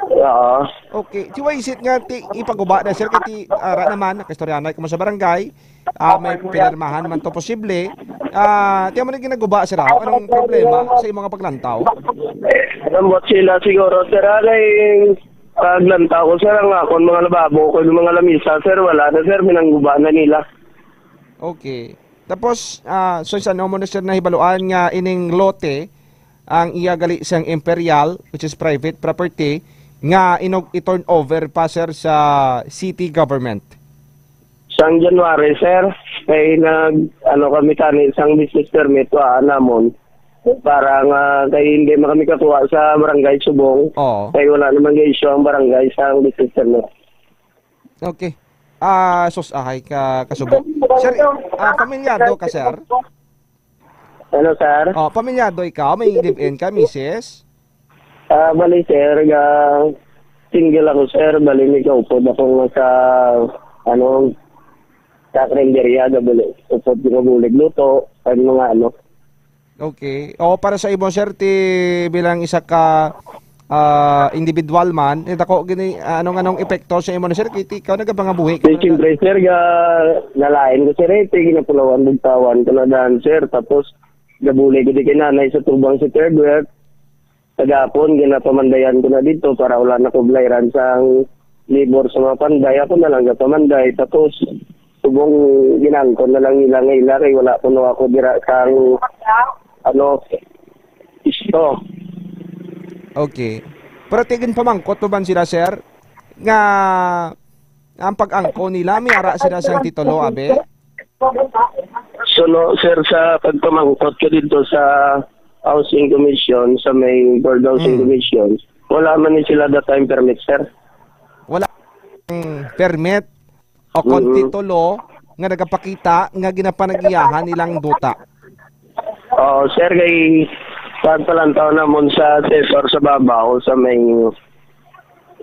Oo. Okay. Ti why is it nga ti ipaguba na, sir? Kay ti, ara naman, nakaistoryanay ko mo sa barangay. Ah, may pinirmahan man to posible. Ah, ti amo na ginaguba, sir, ah. Anong problema sa imo nga paglantaw? Ambot sila siguro, sir, ah, kay paglantaw ko, sir, ang akon mga lababo ko, yung mga lamisa, sir, wala na, sir, pinangguba na nila. Okay. Tapos, ah, so, sa amo na, sir, nahibaluan nga ining lote, ang iya gali sang Imperial, which is private property, nga inog i-turn over pa, sir, sa city government? Sang January, sir, kay nag, ano, kami tani sang business permit wa namon para nga kay hindi man kami kakuha sa barangay Subong. Oo. Kay wala naman ga-issue ang barangay sang business permit. Okay. Ah, sus, ahay ka, kasubo. Sir, ah, pamilyado ka, sir? Hello, sir. Oh, pamilyado ikaw? May live-in ka, misis? Ah, bali, sir, ga single ako, sir. Bali, may kaupod ako nga sa, ano, sa karinderya, ga bali, upod ko mabulig luto, ang mga ano. Okay. O, para sa imo, sir, ti bilang isa ka, ah, individual man, ti dako gini, anong, anong epekto sa imo na, sir? Kay ti ikaw nagapangabuhi ka Di, na siyempre, sir, ga nalain ko, sir, eh, ti ginapulawan, bugtawan ko na daan, sir. Tapos, gabuli ko di kay nanay sa tubang sa third world. Kagapon, ginapamandayan ko na dito para wala na ko blayran sang libor sa mga panday. Ako na lang gapamanday. Tapos, subong ginangkon na lang nila nga ila kay wala kuno ako dira sang, ano, isto. Okay. Pero ti ginpamangkot mo man sila, sir, nga ang pag-angkon nila, may ara sila sang titulo, abi? So, no, sir, sa pagpamangkot ko dito sa Housing Commission, sa may Board Housing Mm. Commission, wala man ni sila that time permit, sir. Wala ang permit o kon Mm. titulo nga nagapakita nga ginapanag-iyahan nilang duta? Oo, sir, kay pagpalantaw namon sa assessor sa Babaw, sa may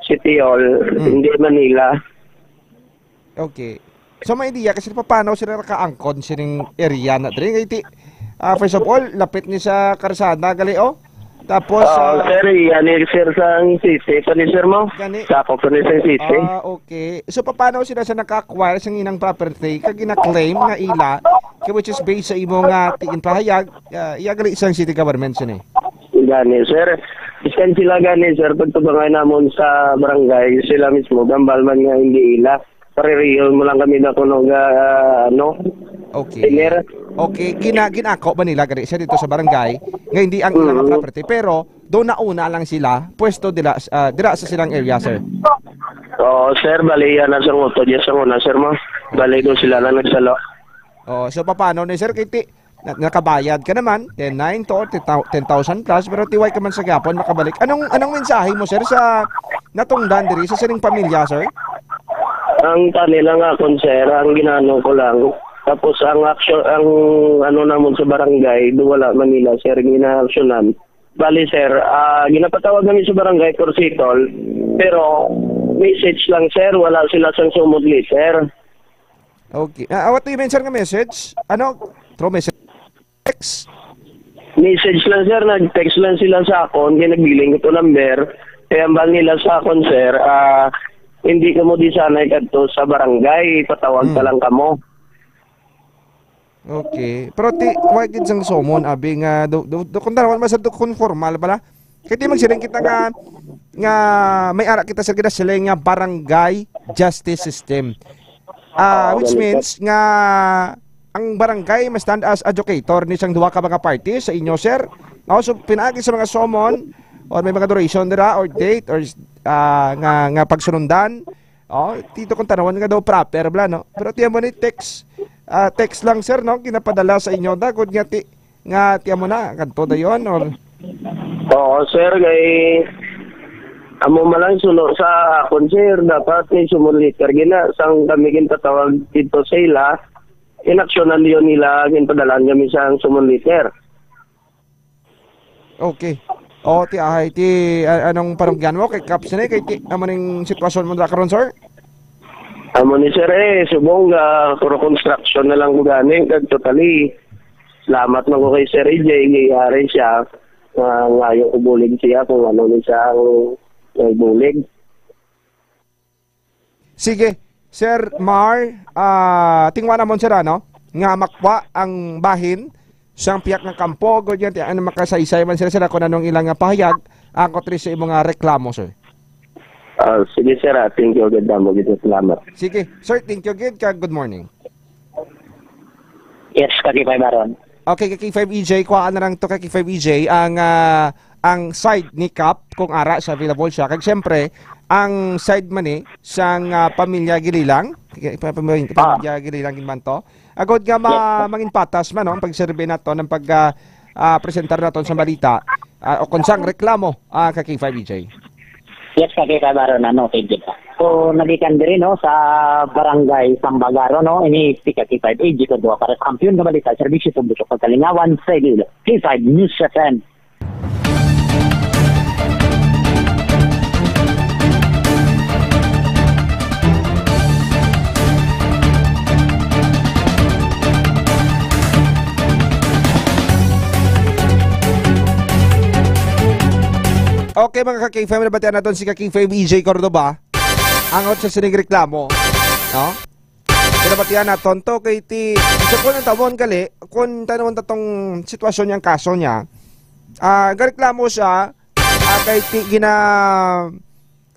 City Hall, Mm. hindi Manila. Okay. So, may idea kasi paano sila nakaangkon sining area na diri? Kay ti, ah, first of all, lapit ni sa karsada, gali, oh. Tapos, Oo, ah, sir, iya ni sir sang city. Kani, sir, mo? Gani. Sakop ko ni sa city. Ah, okay. So, paano sila sa naka-acquire sa inang property? Kag gina-claim nga ila, kay which is based sa imo nga tingin pahayag, ah, iya gali sang city government sini. Gani, sir. Iskan sila gani, sir, pagtubangan namon sa barangay, sila mismo, gambal man nga hindi ila. Parereho mo lang kami na kuno nga, ano, Okay. Tener. Okay, gina-, ginako ba nila gani siya dito sa barangay nga hindi ang ilang Mm. property, pero doon nauna lang sila, pwesto dila, ah, dira sa silang area, sir? Oo, sir, bali yan ang sanguto diyan sa una, sir, mo. Bali doon sila lang nagsalo. Oh, so paano ni sir? Kay ti-, na-, nakabayad ka naman, ten nine to, ten thousand plus, pero ti wala ka man sa gihapon makabalik. Anong, anong mensahe mo, sir, sa natungdan diri sa sining pamilya, sir? Ang kanila nga akon, sir, ang ginano ko lang. Tapos ang action, ang ano namon sa barangay, do wala man nila, sir, ginaaksyonan. Bali, sir, ah, ginapatawag namin sa barangay for settle, pero message lang, sir, wala sila sang sumod letter. Okay. Ah, what do you mean, sir, nga message? Ano? Through message? Text? Message lang, sir. Nag-text lang sila sa akon. Kaya nagbiling ko to number. Kaya ambal nila sa akon, sir, ah, hindi kamo di sanay kadto sa barangay. Patawag ka Hmm. lang kamo. Okay. Pero ti, why gid sang summon, abi nga, do, do, do, kung tanawan, mas do, kung formal pala, Kay di magsiling kita nga, nga may ara kita, sir, kita sila nga barangay justice system. Ah, Oo, which ganito. means nga ang barangay must stand as adjudicator ni sang duha ka mga party sa inyo, sir. No? So, pinaagi sa mga summon or may mga duration dira or date or, ah, nga, nga pagsunundan, oh, dito kung tanawan nga daw proper bla, no? Pero tiyan mo ni text, ah, text lang, sir, no? Ginapadala sa inyo, dagod nga ti-, nga tiyan mo na, kanto dayon, or Oo, sir, kay amo man lang suno sa akon, sir, dapat may summon letter gina sang kami ginpatawag dito sa ila, inaksyonan yun nila, ginpadalaan kami sang summon letter. Okay. O, ti ahay, ti, a-, anong panugyan mo kay Kaps ni? Kay ti, amo ning sitwasyon mo na karon, sir? Amo ni, sir, eh, subong nga puro construction na lang ko gani, kag totally, salamat man ko kay Sir A J, gayari siya, nga ngayo ko bulig siya kung ano ni siya ang nagbulig. Sige, Sir Mar, ah, tingwa namon, sir, ano, nga makwa ang bahin sang piyak nga kampo, gud yan, ti-, ano, makasaysay man sila, sir, kung anong ilang nga pahayag, angkot rin sa imo nga reklamo, sir. Ah, sige, sir, ah, thank you agad damo, gid, salamat. Sige, sir, thank you, gid, kag good morning. Yes, Kaki Five Baron. Okay, Kaki Five E J, kuhaan na lang to, Kaki Five E J, ang, ah, ang side ni Kap, kung ara siya available siya. Kag siyempre, ang side man ni sang, ah, pamilya Gililang, pa-, pamilya, Ah. pamilya Gililang gid man to. Agod nga ma-, Yes, sir. mangin patas man, no, ang pagsurvey nato, ng pag, ah, ah, presentar naton sa balita, ah, o kung sang reklamo, ah, Kaki Five E J. Yes, Kaki Five Baron, ano, thank you po. So, nagikan diri, no, sa Barangay Sambagaro, no, ini si Kaki Five A J ko, duha ka kampiyon nga balita, serbisyo publiko, pagkalingawan sa Iloilo. K five News F M. Okay, mga ka-K five, nabatian naton si ka-K five E J Cordova. Angot sa sining reklamo, no? Pinabatian naton to kay ti, sa kung ang tawon gali, kung tanawon ta tong sitwasyon niyang kaso niya, ah, gareklamo siya, ah, kay ti gina-,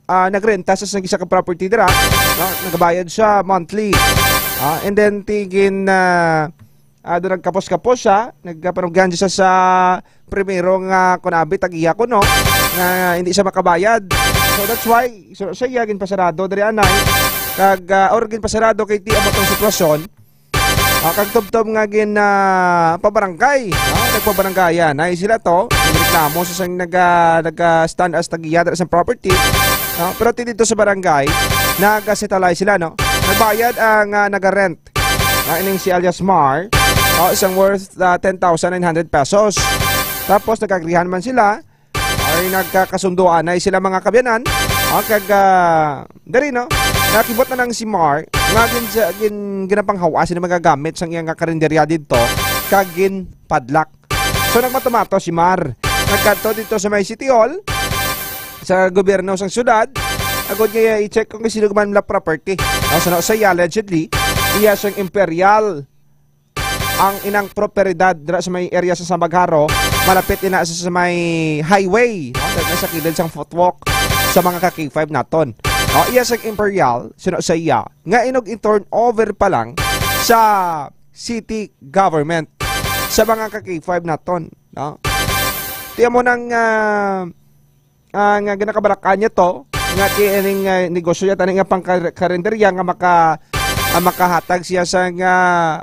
ah, nagrenta sa, sa isa ka property dira, no? Nagabayad siya monthly. Ah, and then ti gin-, ah, ah, do nagkapos-kapos siya, nagkapanugyan siya sa primero nga kunabi tag-iya ko, no, nga hindi siya makabayad. So that's why, so, sa iya ginpasarado diri anay. Kag, ah, or ginpasarado kay ti amo tong sitwasyon. Ah, kag tubtob nga gin, ah, pabarangay, no? Nagpabaranggayan ay sila to, reklamo sa sang naga-, naga-stand as tag-iya dira sa property, no? Pero ti dito sa barangay, nagasetalay sila, no? Nagbayad ang, ah, naga-rent. Ah, ining si alias Mar, ah, isang worth, ah, ten thousand nine hundred pesos. Tapos nagkaagrihan man sila, ay nagkakasunduan na sila, mga kabyanan. Ah, kag, ah, diri, no? Nakibot na lang si Mar, nga gin-, gin-, ginapanghawa sila mga gamit sang iyang karinderya didto, kag ginpadlak. So, nagmatumato si Mar. Nagkadto dito sa may City Hall, sa gobyerno sang syudad, agod nga i-check kung sino man la property. Ang sa, sa iya, allegedly, iya sang Imperial ang inang propiedad dira sa may area sa Sambagaro, malapit ina sa, sa may highway, no? Dira sa kilid sang footwalk sa mga ka-K five naton. No? Iya sang Imperial, sino sa iya, nga inog i-turn over pa lang sa city government sa mga ka-K five naton, no? Tiyan mo nang, ah, ah, nga ginakabarakan niya to, nga ti-, ining, ah, negosyo niya, tani nga pang kar-, karinderya nga maka-, ah, makahatag siya sa nga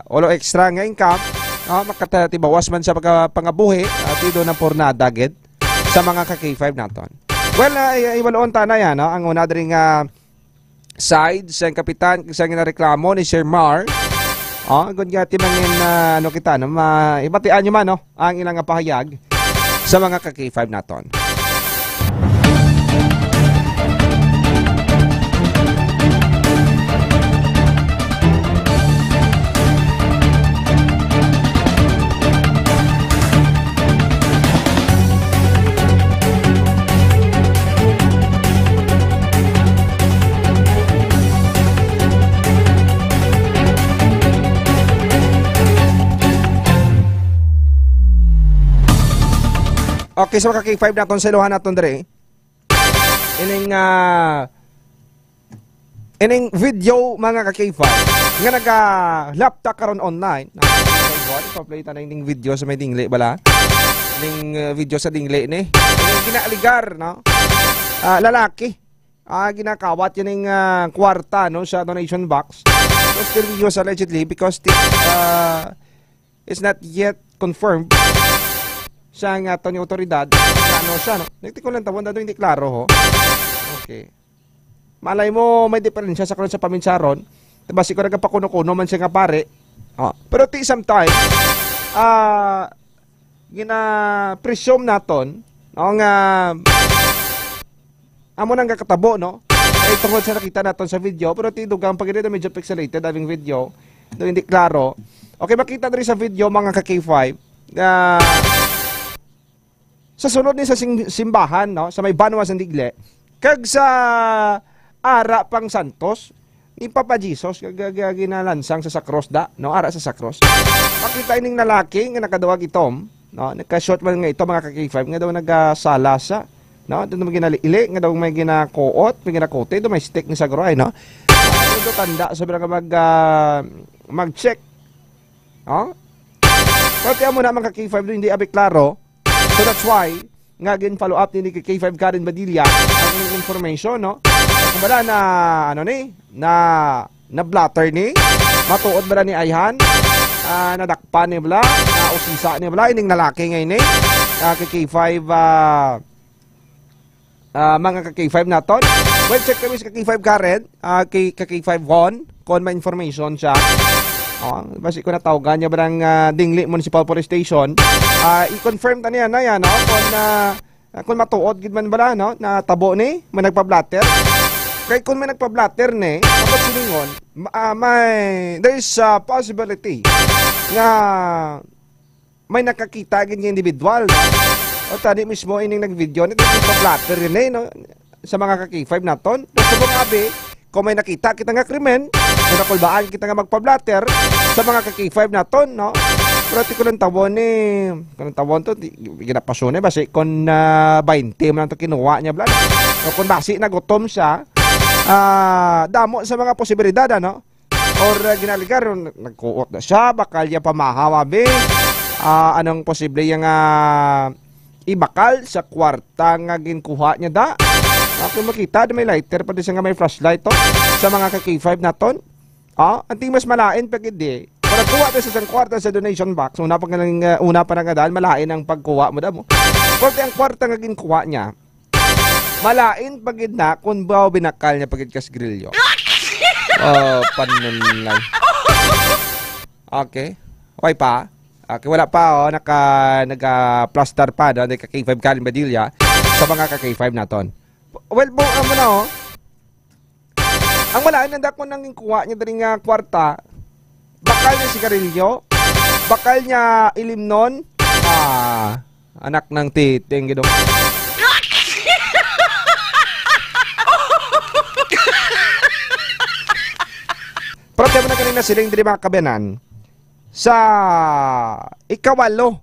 ulo extra nga income, ah, makatatibawas man sa pagka-, pangabuhi, ah, ti do na por nada gid sa mga ka-K five naton. Well, ah, i-, iwaloon ta na yan, no? Ang una diri nga side sa kapitan sa ginareklamo ni Sir Mar. Ah, kun nga ti mangin, ah, ano kita, no? Ma-, ibatian nyo man, no? Ang ilang nga pahayag sa mga ka-K five naton. Okay, so mga ka-K five naton, sa ilohan naton diri. Ining, ah, ining video, mga ka-K five, nga nagalapta karon online. Na, pa-play ta na ining video sa may dingli bala. Ining, ah, video sa dingli ni. Ining ginaaligar, no? Ah, lalaki. Ah, ginakawat yun yung, ah, kwarta, no, sa donation box. So, still video sa allegedly because ti-, ah, it's not yet confirmed sa nga aton yung otoridad nga ano siya, no? Nagtikon lang tawon, dato hindi klaro, ho. Okay. Malay mo, may diferensya sa karon sa paminsaron. Diba, siguro nagpakuno-kuno man siya nga pare. Oh. Pero ti sometime, ah, gina-presume naton, no, nga amo nang kakatabo, no? Kay tungod sa nakita naton sa video, pero ti dugang pag ito medyo pixelated, having video, do hindi klaro. Okay, makita diri sa video, mga ka-K five, na sa sulod ni sa sing-, simbahan, no, sa may banwa sa Digle, kag sa ara pang santos, ni Papa Jesus, kag, kag, kag ginalansang sa, sa krus da, no, ara sa, sa krus. Makita ining lalaki nga nakaduwag itom, no, nagka-short man nga ito, mga ka-K five, nga daw nagasala sa, no, daw may ginaliili, nga daw may ginakuot, may ginakuti, daw may stick ni sa gruay, no? Daw tanda sa mga mag, ah, mag-check. Oh? Pati amo na, mga ka-K five, hindi abi klaro. So that's why nga gin-follow up ni K five Karen Badilla ang ining information, no? Kung bala na, ano ni, na, na blotter ni, matuod ba ni ayhan, ah, nadakpan ni bala, na usisa ni bala, ining lalaki nga ini, ah, kay K five, ah, ah, mga ka-K five naton. Well, check kami sa K five Karen, ah, kay, ka-K five Von, kung may information siya. Oh, basi ko natawgan niya ba ng, ah, Dingli Municipal Police Station. Ah, i-confirm ta niya na yan, no? Kung, ah, ah, kung matuod gid man bala, no? Na tabo ni, may nagpa-blotter. Kay kung may nagpa-blotter ni, dapat silingon, ma-, ah, may, there is a possibility nga may nakakita gid nga individual, no? O tani mismo ining nag-video, nito yung pa-blotter yun eh, no? Sa mga ka-K five naton. Gusto mo nga, abi, kung may nakita kita nga krimen, kung nakulbaan kita nga magpa-blotter sa mga ka-K five naton, no? Pero ti ko lang tawon ni, ko lang tawon to, ti, ginapaso na, basi kung, ah, twenty man lang to kinuha niya, bla. O kung basi nagutom siya, ah, damo sa mga posibilidad, ano? Or, ah, ginaligar, nagkuot na siya, bakal niya pamahaw, abi. Ah, anong posible yang, ah, ibakal sa kwarta nga ginkuha niya da? Ako makita, di may lighter, pati siya nga may flashlight to. Sa mga ka-K five naton. Ah, ang ting mas malain pa gid di. Para kuha ta sa isang kwarta sa donation box, una pa nga lang, ah, una pa nga daan, malain ang pagkuha mo da mo. Pati ang kwarta nga ginkuha niya, malain pa gid na kung baw binakal niya pa gid kas grilyo. Oh, panulay. Okay. Okay pa? Okay, wala pa, oh. Naka, naga-plaster pa, no? Nagka K five Karen Badilla sa mga ka K five naton. Well, bu-, amo na, oh. Ang malain, ang dako nang kuha niya diri nga kwarta, bakal niya sigarilyo, bakal niya ilimnon, ah, anak ng titing, gidong. Pero kaya mo na kanina siling diri, mga kabayanan, sa ikawalo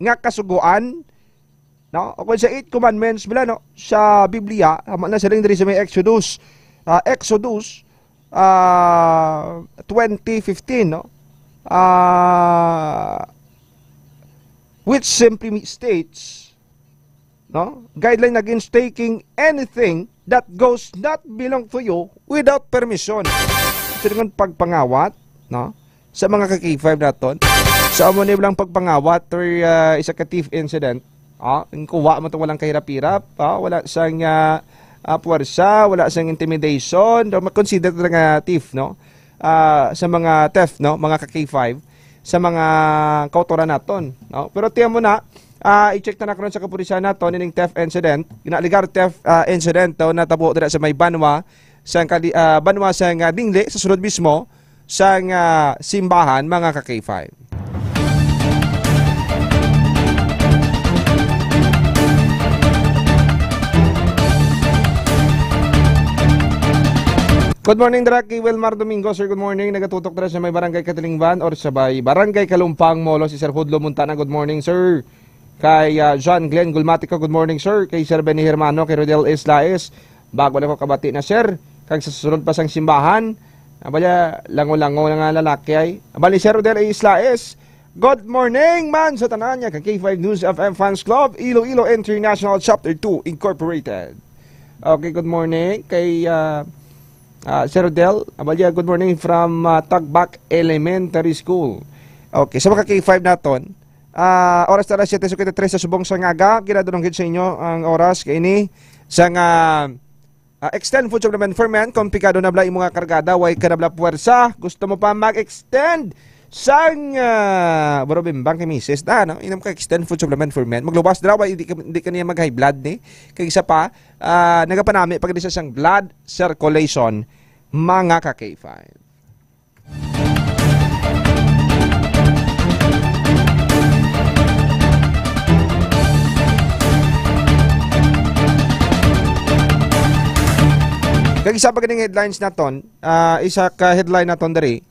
nga kasugoan, no? O kung sa Eight Commandments, bala, no? Sa Biblia, tama na siling diri sa may Exodus, ah, Exodus, ah, twenty fifteen, no? Ah, which simply states, no? Guideline against taking anything that goes not belong to you without permission. So, dengan pagpangawat, no? Sa mga ka-K five naton. Sa amo ni lang pagpangawat or, ah, isa ka thief incident, ah, ang kuha mo to walang kahirap-hirap, ah, wala sang, ah, ah, puwersa, wala sang intimidation, daw ma-consider na nga thief, no? Ah, sa mga theft, no? Mga ka-K five, sa mga kautoran naton, no? Pero tiyan mo na, ah, i-check na karon sa kapulisan naton ining theft incident, ginaligar theft, ah, incident daw natabo dira sa may Banwa, sa kali-, ah, Banwa sa nga Dingli, sa sulod mismo sang, ah, simbahan, mga ka-K five. Good morning, dira kay Wilmar Domingo. Sir, good morning. Nagatutok dira sa may Barangay Katilingban or sa may Barangay Kalumpang, Molo, si Sir Hudlo Montana. Good morning, sir. Kay, ah, John Glenn Gulmatico, good morning, sir. Kay Sir Benny Hermano, kay Rodel Islaes, bago lang ko kabati na, sir. Kag sa sunod pa sang simbahan, abala, lango-lango na nga lalaki ay. Abali, Sir Rodel Islaes, good morning man sa tanan niya kag K five News F M Fans Club, Iloilo International Chapter two Incorporated. Okay, good morning kay, ah, ah, Sir Rodel. Abali, good morning from, ah, Tagbak Elementary School. Okay, sa mga K five naton, Ah, oras na alas siyete cincuenta y tres sa subong sang aga. Ginadunong gid sa inyo ang oras kay ini sa nga, ah, Extend Food Supplement for Men. Kung pikado na bala imo nga kargada, way ka na bala puwersa, gusto mo pa mag-extend sang, ah, bro, bimbang kay misis na, no? Inom ka Extend Food Supplement for Men. Magluwas dira, way, di ka, di ka niya mag-high blood ni. Kay isa pa, ah, nagapanami pa gid siya sang blood circulation, mga ka K five. Kag isa pa ganing headlines naton, ah, isa ka headline naton diri,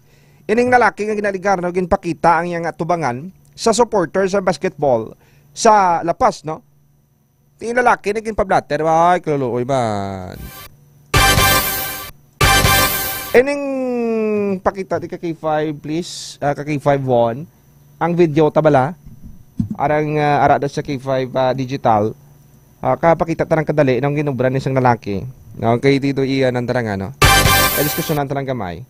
ining lalaki nga ginaligar, no, ginpakita ang iyang atubangan sa supporter sa basketball sa La Paz, no? Ti lalaki na ginpablatter, ay, kaluluoy man. Ining pakita ti ka K five, please. Ah, ka K five one. Ang video ta bala. Arang, ah, ara da sa K five, ah, digital. Ah, kapakita ta lang kadali nang ginubra ni sang lalaki. No, kay dito iya nang tarang, ano. Ay, diskusyonan ta lang gamay.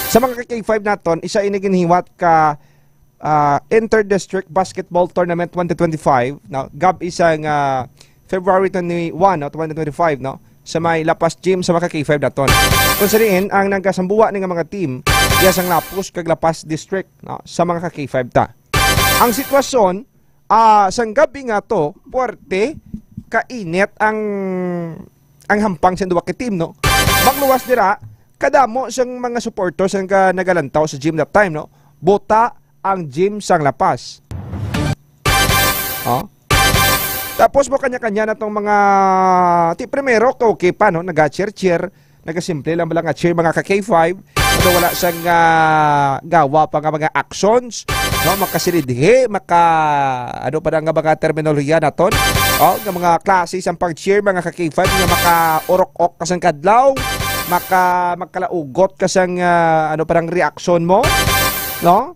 Sa mga ka K five naton, isa ini ginhiwat ka, ah, Inter-District Basketball Tournament twenty twenty-five, no? Gab isa nga February twenty-one, no, twenty twenty-five, no? Sa may La Paz Gym sa mga ka K five naton. Kung sa diin, ang nagasambuwa ni nga mga team, iya sang Lapus kag La Paz District, no? Sa mga ka K five ta. Ang sitwasyon, ah, sang gabi nga to, puwerte, kainit ang, ang hampang sa duwa ka team, no? Magluwas dira, kadamo sang mga supporters ang ga-, nagalantaw sa gym that time, no? Buta ang gym sang La Paz. Oh. Tapos mo kanya-kanya na tong mga, ti primero, okay pa, no? Naga-cheer-cheer. Nagasimple lang bala nga cheer, mga ka K five. Ano, wala sang, ah, gawa pa nga mga actions, no? Makasilidhi, maka, ano pa na nga mga terminolohiya naton? Oh, nga mga klase sang pag-cheer, mga ka K five, nga makaurok-ok ka sang kadlaw, maka, magkalaugot ka sang, ah, ano pa nang reaction mo, no?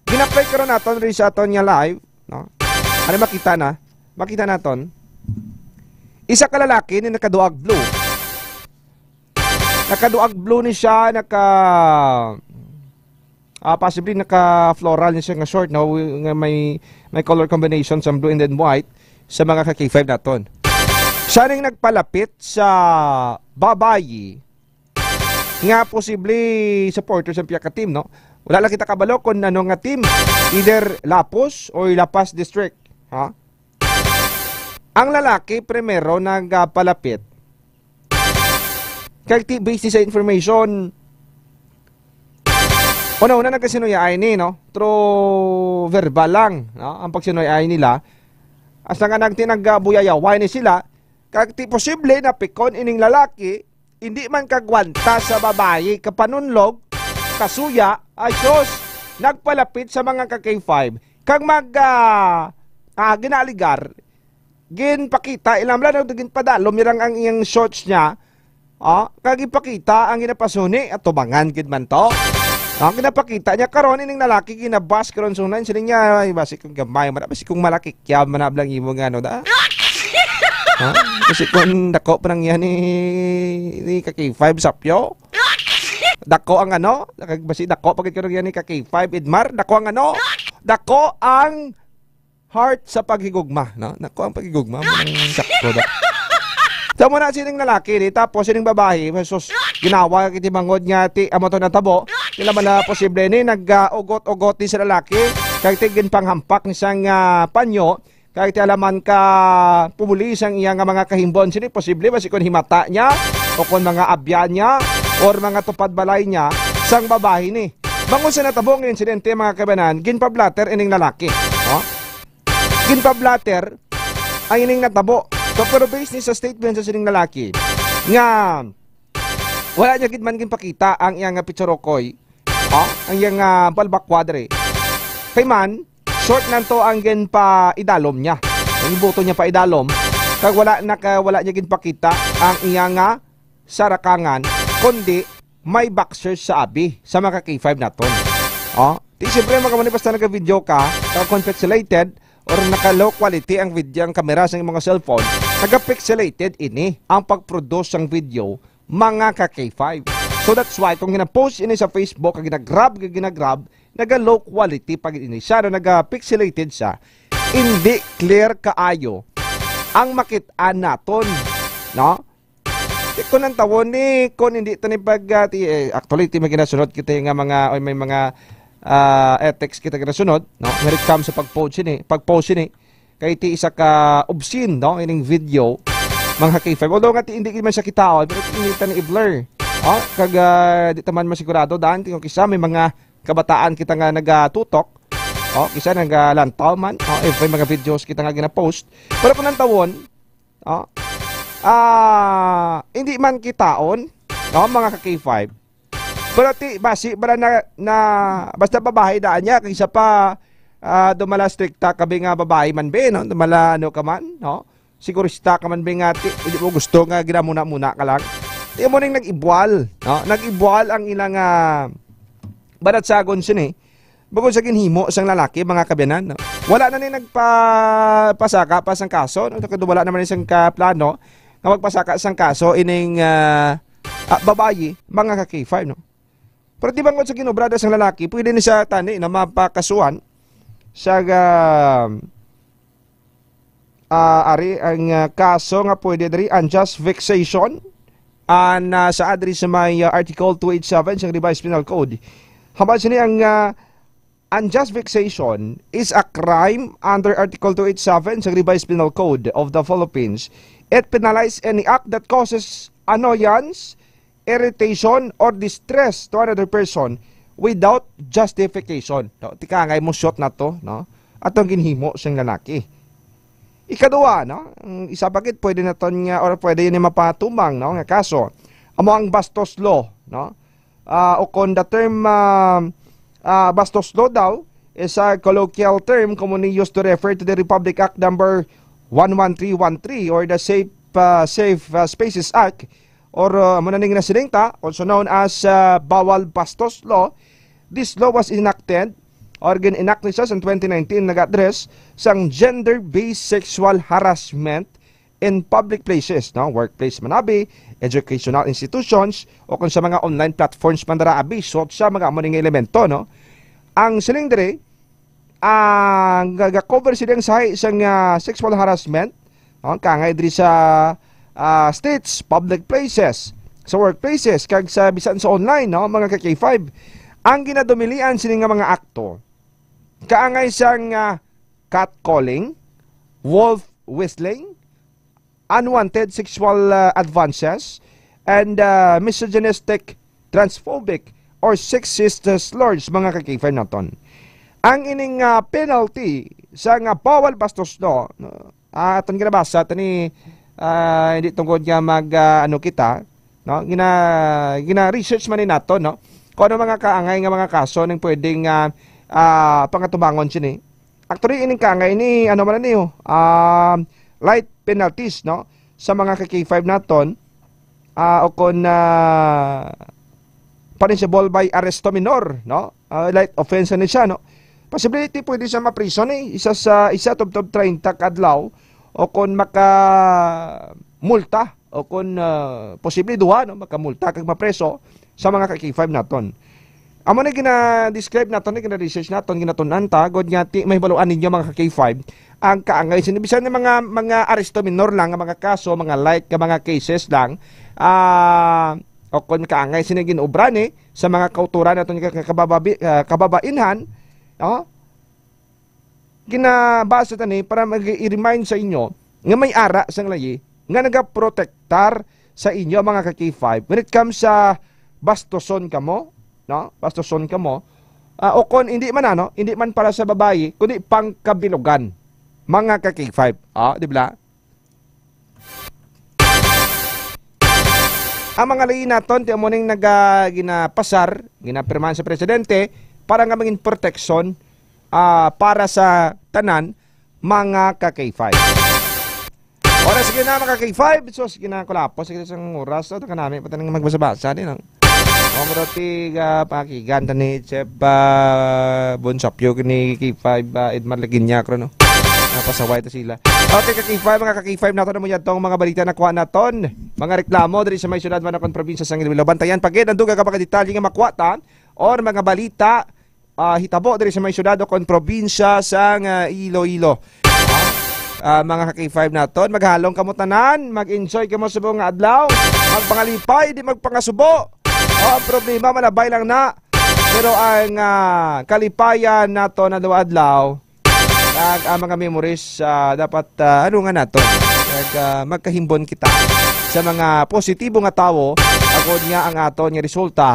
Gina-play karon naton rin sa aton nga live, no? Ano makita na? Makita naton. Isa ka lalaki ni nakaduag blue. Nakaduag blue ni siya, naka, ah, possibly naka-floral ni siya nga short, no? Nga may, may color combination sa blue and then white sa mga ka K five naton. Siya ning nagpalapit sa babayi nga posible supporter sa piyaka team, no? Wala lang kita kabalo kung ano nga team, either Lapus or La Paz District, ha? Ang lalaki primero nagapalapit. Kag ti, based sa information, una-una nagkasinuyaay ni, no? Through verbal lang, no? Ang pagsinuyaay nila. Hasta nga nagti nagbuyayaway ni sila, kag ti posible napikon ining lalaki, hindi man kagwanta sa babayi, kapanunlog, kasuya, ay sus, nagpalapit sa mga ka K five. Kag mag, ah, ah, ginaaligar, ginpakita, ilang lang, ginpadalom niya lang ang iyang shorts niya. Ah, kag ipakita ang ginapasuni, atubangan gid man to. Ang ginapakita niya karon, ining lalaki ginabas karon sunan, siling niya, "Ay, basi kung gamay man, basi kung malaki kya man ablang imo nga ano da." Ha? Basi kung dako pa nang yan ni, ni ka K five Sapyo. Dako ang ano, kag basi dako pa gid karon yan ni ka K five Edmar, dako ang ano, dako ang heart sa paghigugma, no? Nako ang paghigugma mo nang sakto da. Sa mo na sining lalaki ni, tapos sining babayi, sus, ginawa kiti mangod nga ti amo to natabo. Nila man na posible ni nag-ugot-ugot ni sa lalaki, kag ti ginpanghampak ni sang, ah, panyo, kag ti alaman ka pumuli sang iya nga mga kahimbon sini, posible ba si kon himata niya o kon mga abyan niya or mga tupad balay niya sang babayi ni. Bangod sa natabo nga insidente, mga kabanan, ginpablatter ining lalaki. Oh? Ginpablatter ang ining natabo. So, pero based ni sa statement sa sining lalaki nga wala niya gid man ginpakita ang iyang nga pitsarokoy, oh, ang iyang, ah, balbakwa diri. Kay man, Short lang to ang ginpaidalom niya. Ang buto niya paidalom, kag wala na ka, wala niya ginpakita ang iya nga sarakangan, kundi may boxers sa abi sa mga K five naton. Oh, di siyempre, mga mani, basta nag-video ka, kag kung pixelated or naka-low quality ang video, ang kamera sa imong cellphone, naga-pixelated ini ang pag-produce sang video, mga ka K five. So that's why kung gina-post ini sa Facebook, kag gina-grab, kag gina-grab, naga-low quality pa gid ini siya, no, naga-pixelated siya. Hindi clear kaayo ang makit-an naton, no? Di ko nang tawon ni, kung hindi ta ni pag, ah, ti-, eh, actually, ti may ginasunod kita nga mga, oy, may mga, ah, ethics kita ginasunod, no? When it comes sa pag-post ini, pag-post ini, kay ti isa ka obscene, no, ining video, mga K five. Although nga ti hindi man siya kitaon, pero ti hindi ta ni i-blur. Oh, kag, ah, di ta man masigurado, daan, ti kung kisa may mga kabataan kita nga nagatutok, oh, kisa nagalantaw man, oh, if may mga videos kita nga gina-post. Pero kung ang tawon, oh, ah, hindi man kitaon, no, mga ka K five. Pero ti, basi, bala na, na, basta babae daan niya, kaysa pa, ah, dumala strikta ka bi nga babae man bi, no? Dumala, ano ka man, no? Sigurista ka man bi nga, ti, hindi mo gusto nga ginamuna-muna ka lang. Ti mo ning nag-ibwal, no? Nag-ibwal ang ilang, ah, banatsagon sini. Bukod sa ginhimo sang lalaki, mga kabyanan, no? Wala na ni nagpa-, pasaka pa sang kaso, no? Kag wala naman ni sang ka-, plano nga magpasaka sang kaso ining, ah, ah, babayi, mga ka K five, no? Pero di bangod sa ginobra da sang lalaki, pwede ni siya tani na mapakasuhan sa, ah, ah, ari ang, ah, kaso nga pwede diri, unjust vexation, an, ah, sa adri sa may, ah, Article two eight seven sa Revised Penal Code. Hambal sini ang, ah, unjust vexation is a crime under Article two eight seven sa Revised Penal Code of the Philippines. It penalizes any act that causes annoyance, irritation, or distress to another person without justification. No, tika nga mo shot na to, no? Atong ginhimo siyang lalaki. Ikaduha, no? Ang isa pa gid, pwede naton nga, or pwede yun yung mapatumang, no, nga kaso. Amo ang bastos law, no? Ah, o kon the term, ah, ah, bastos law daw is a colloquial term commonly used to refer to the Republic Act number one one three one three or the Safe, ah, Safe, ah, Spaces Act, or, ah, amo na ning nasiling ta, also known as, ah, Bawal Bastos Law. This law was enacted or gin-enact ni sa twenty nineteen, nag-address sang gender-based sexual harassment in public places, no? Workplace man abi, educational institutions, o kung sa mga online platforms man dira abi, so sa mga amo ni nga elemento, no? Ang siling diri, ang ga-, ga-cover sila ang sahi sang, ah, sexual harassment, no? Kangay diri sa, ah, streets, public places, sa workplaces, kag sa bisan sa online, no, mga ka K five. Ang ginadumilian sini nga mga akto, kaangay sang, ah, catcalling, wolf whistling, unwanted sexual, ah, advances, and, ah, misogynistic, transphobic, or sexist, ah, slurs, mga ka K five naton. Ang ining, ah, penalty sa nga bawal bastos, no, no, ah, aton ginabasa tani, ah, hindi tungod nga mag, ah, ano kita, no, gina, gina-research man ni nato, no, kung ano mga kaangay nga mga kaso ning pwedeng, ah, ah, pangatubangon sini. Actually, ining kaangay ni, ano man ni, oh, um, light penalties, no, sa mga ka K five naton, ah, o kon, ah, punishable by arresto minor, no? Ah, light offense ni siya, no? Possibility pwede siya maprison, eh, isa sa, isa tubtob treinta ka adlaw, o kon maka multa, o kon, ah, posible duha, no, makamulta kag mapreso sa mga ka K five naton. Amo na gina-describe naton, ni gina-research naton, ginatun-an ta, gud nga ti, mahibaluan ninyo, mga ka K five, ang kaangay sini bisan nga mga, mga aresto minor lang nga mga kaso, mga light nga mga cases lang, ah, o kon kaangay sini ginobra ni sa mga kauturan naton nga ka-, kabababi-, ah, kababainhan, no? Ginabasa ta ni para mag-i-remind sa inyo nga may ara sang layi nga nagaprotektar sa inyo, mga ka K five, when it comes sa bastuson kamo, no? Bastuson kamo. Ah, o kon hindi man, ano, hindi man para sa babayi, kundi pangkabilugan, mga ka K five. Ah, di ba? Ang mga layi naton, ti amo ning naga-, ginapasar, ginapirmahan sa presidente para nga mangin proteksyon, ah, para sa tanan, mga ka-K five. Oras, sige na, mga ka-K five. So, sige na, kulapos. Sige, isang oras. So, kanami pa tanang magbasa-basa din, no? Mga tiga, pakigan ta ni Chef, ah, Bonsapio ni K five, ah, Edmar Laguiña, no? Napasaway ta sila. Okay, ka-K five, mga ka-K five, nato na mo yadtong mga balita na kuha naton. Mga reklamo diri sa may syudad, man akong probinsya sa Iloilo. Bantayan pa gid ang dugang ka mga detalye nga makuha ta or mga balita, ah, hitabo diri sa may syudad o kon probinsya sang, ah, Iloilo. Ah, mga ka-K five naton, maghalong kamo tanan, mag-enjoy kamo sa buong adlaw, magpangalipay, di magpangasubo. Oh, ang problema, malabay lang na. Pero ang, ah, kalipayan nato na adlaw, kag ang mga memories, ah, dapat, ah, ano nga nato? Kag, ah, magkahimbon kita sa mga positibo nga tawo, agod nga ang aton nga resulta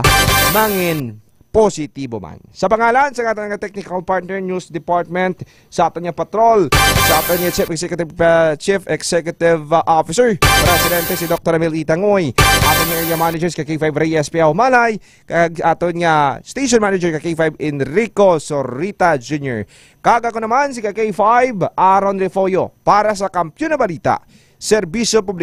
mangin positibo man. Sa pangalan sa aton nga technical partner, News Department, sa aton nga patrol, sa aton nga Chief Executive, ah, Chief Executive, ah, Officer, Presidente si Doktor Emil Itangoy, aton nga area managers ka K five Reyes Piao Malay, kag aton nga station manager ka K five Enrico Sorita Junior. Kag ako naman si ka K five Aaron Refollo para sa Kampiyon na Balita, Serbisyo Publiko.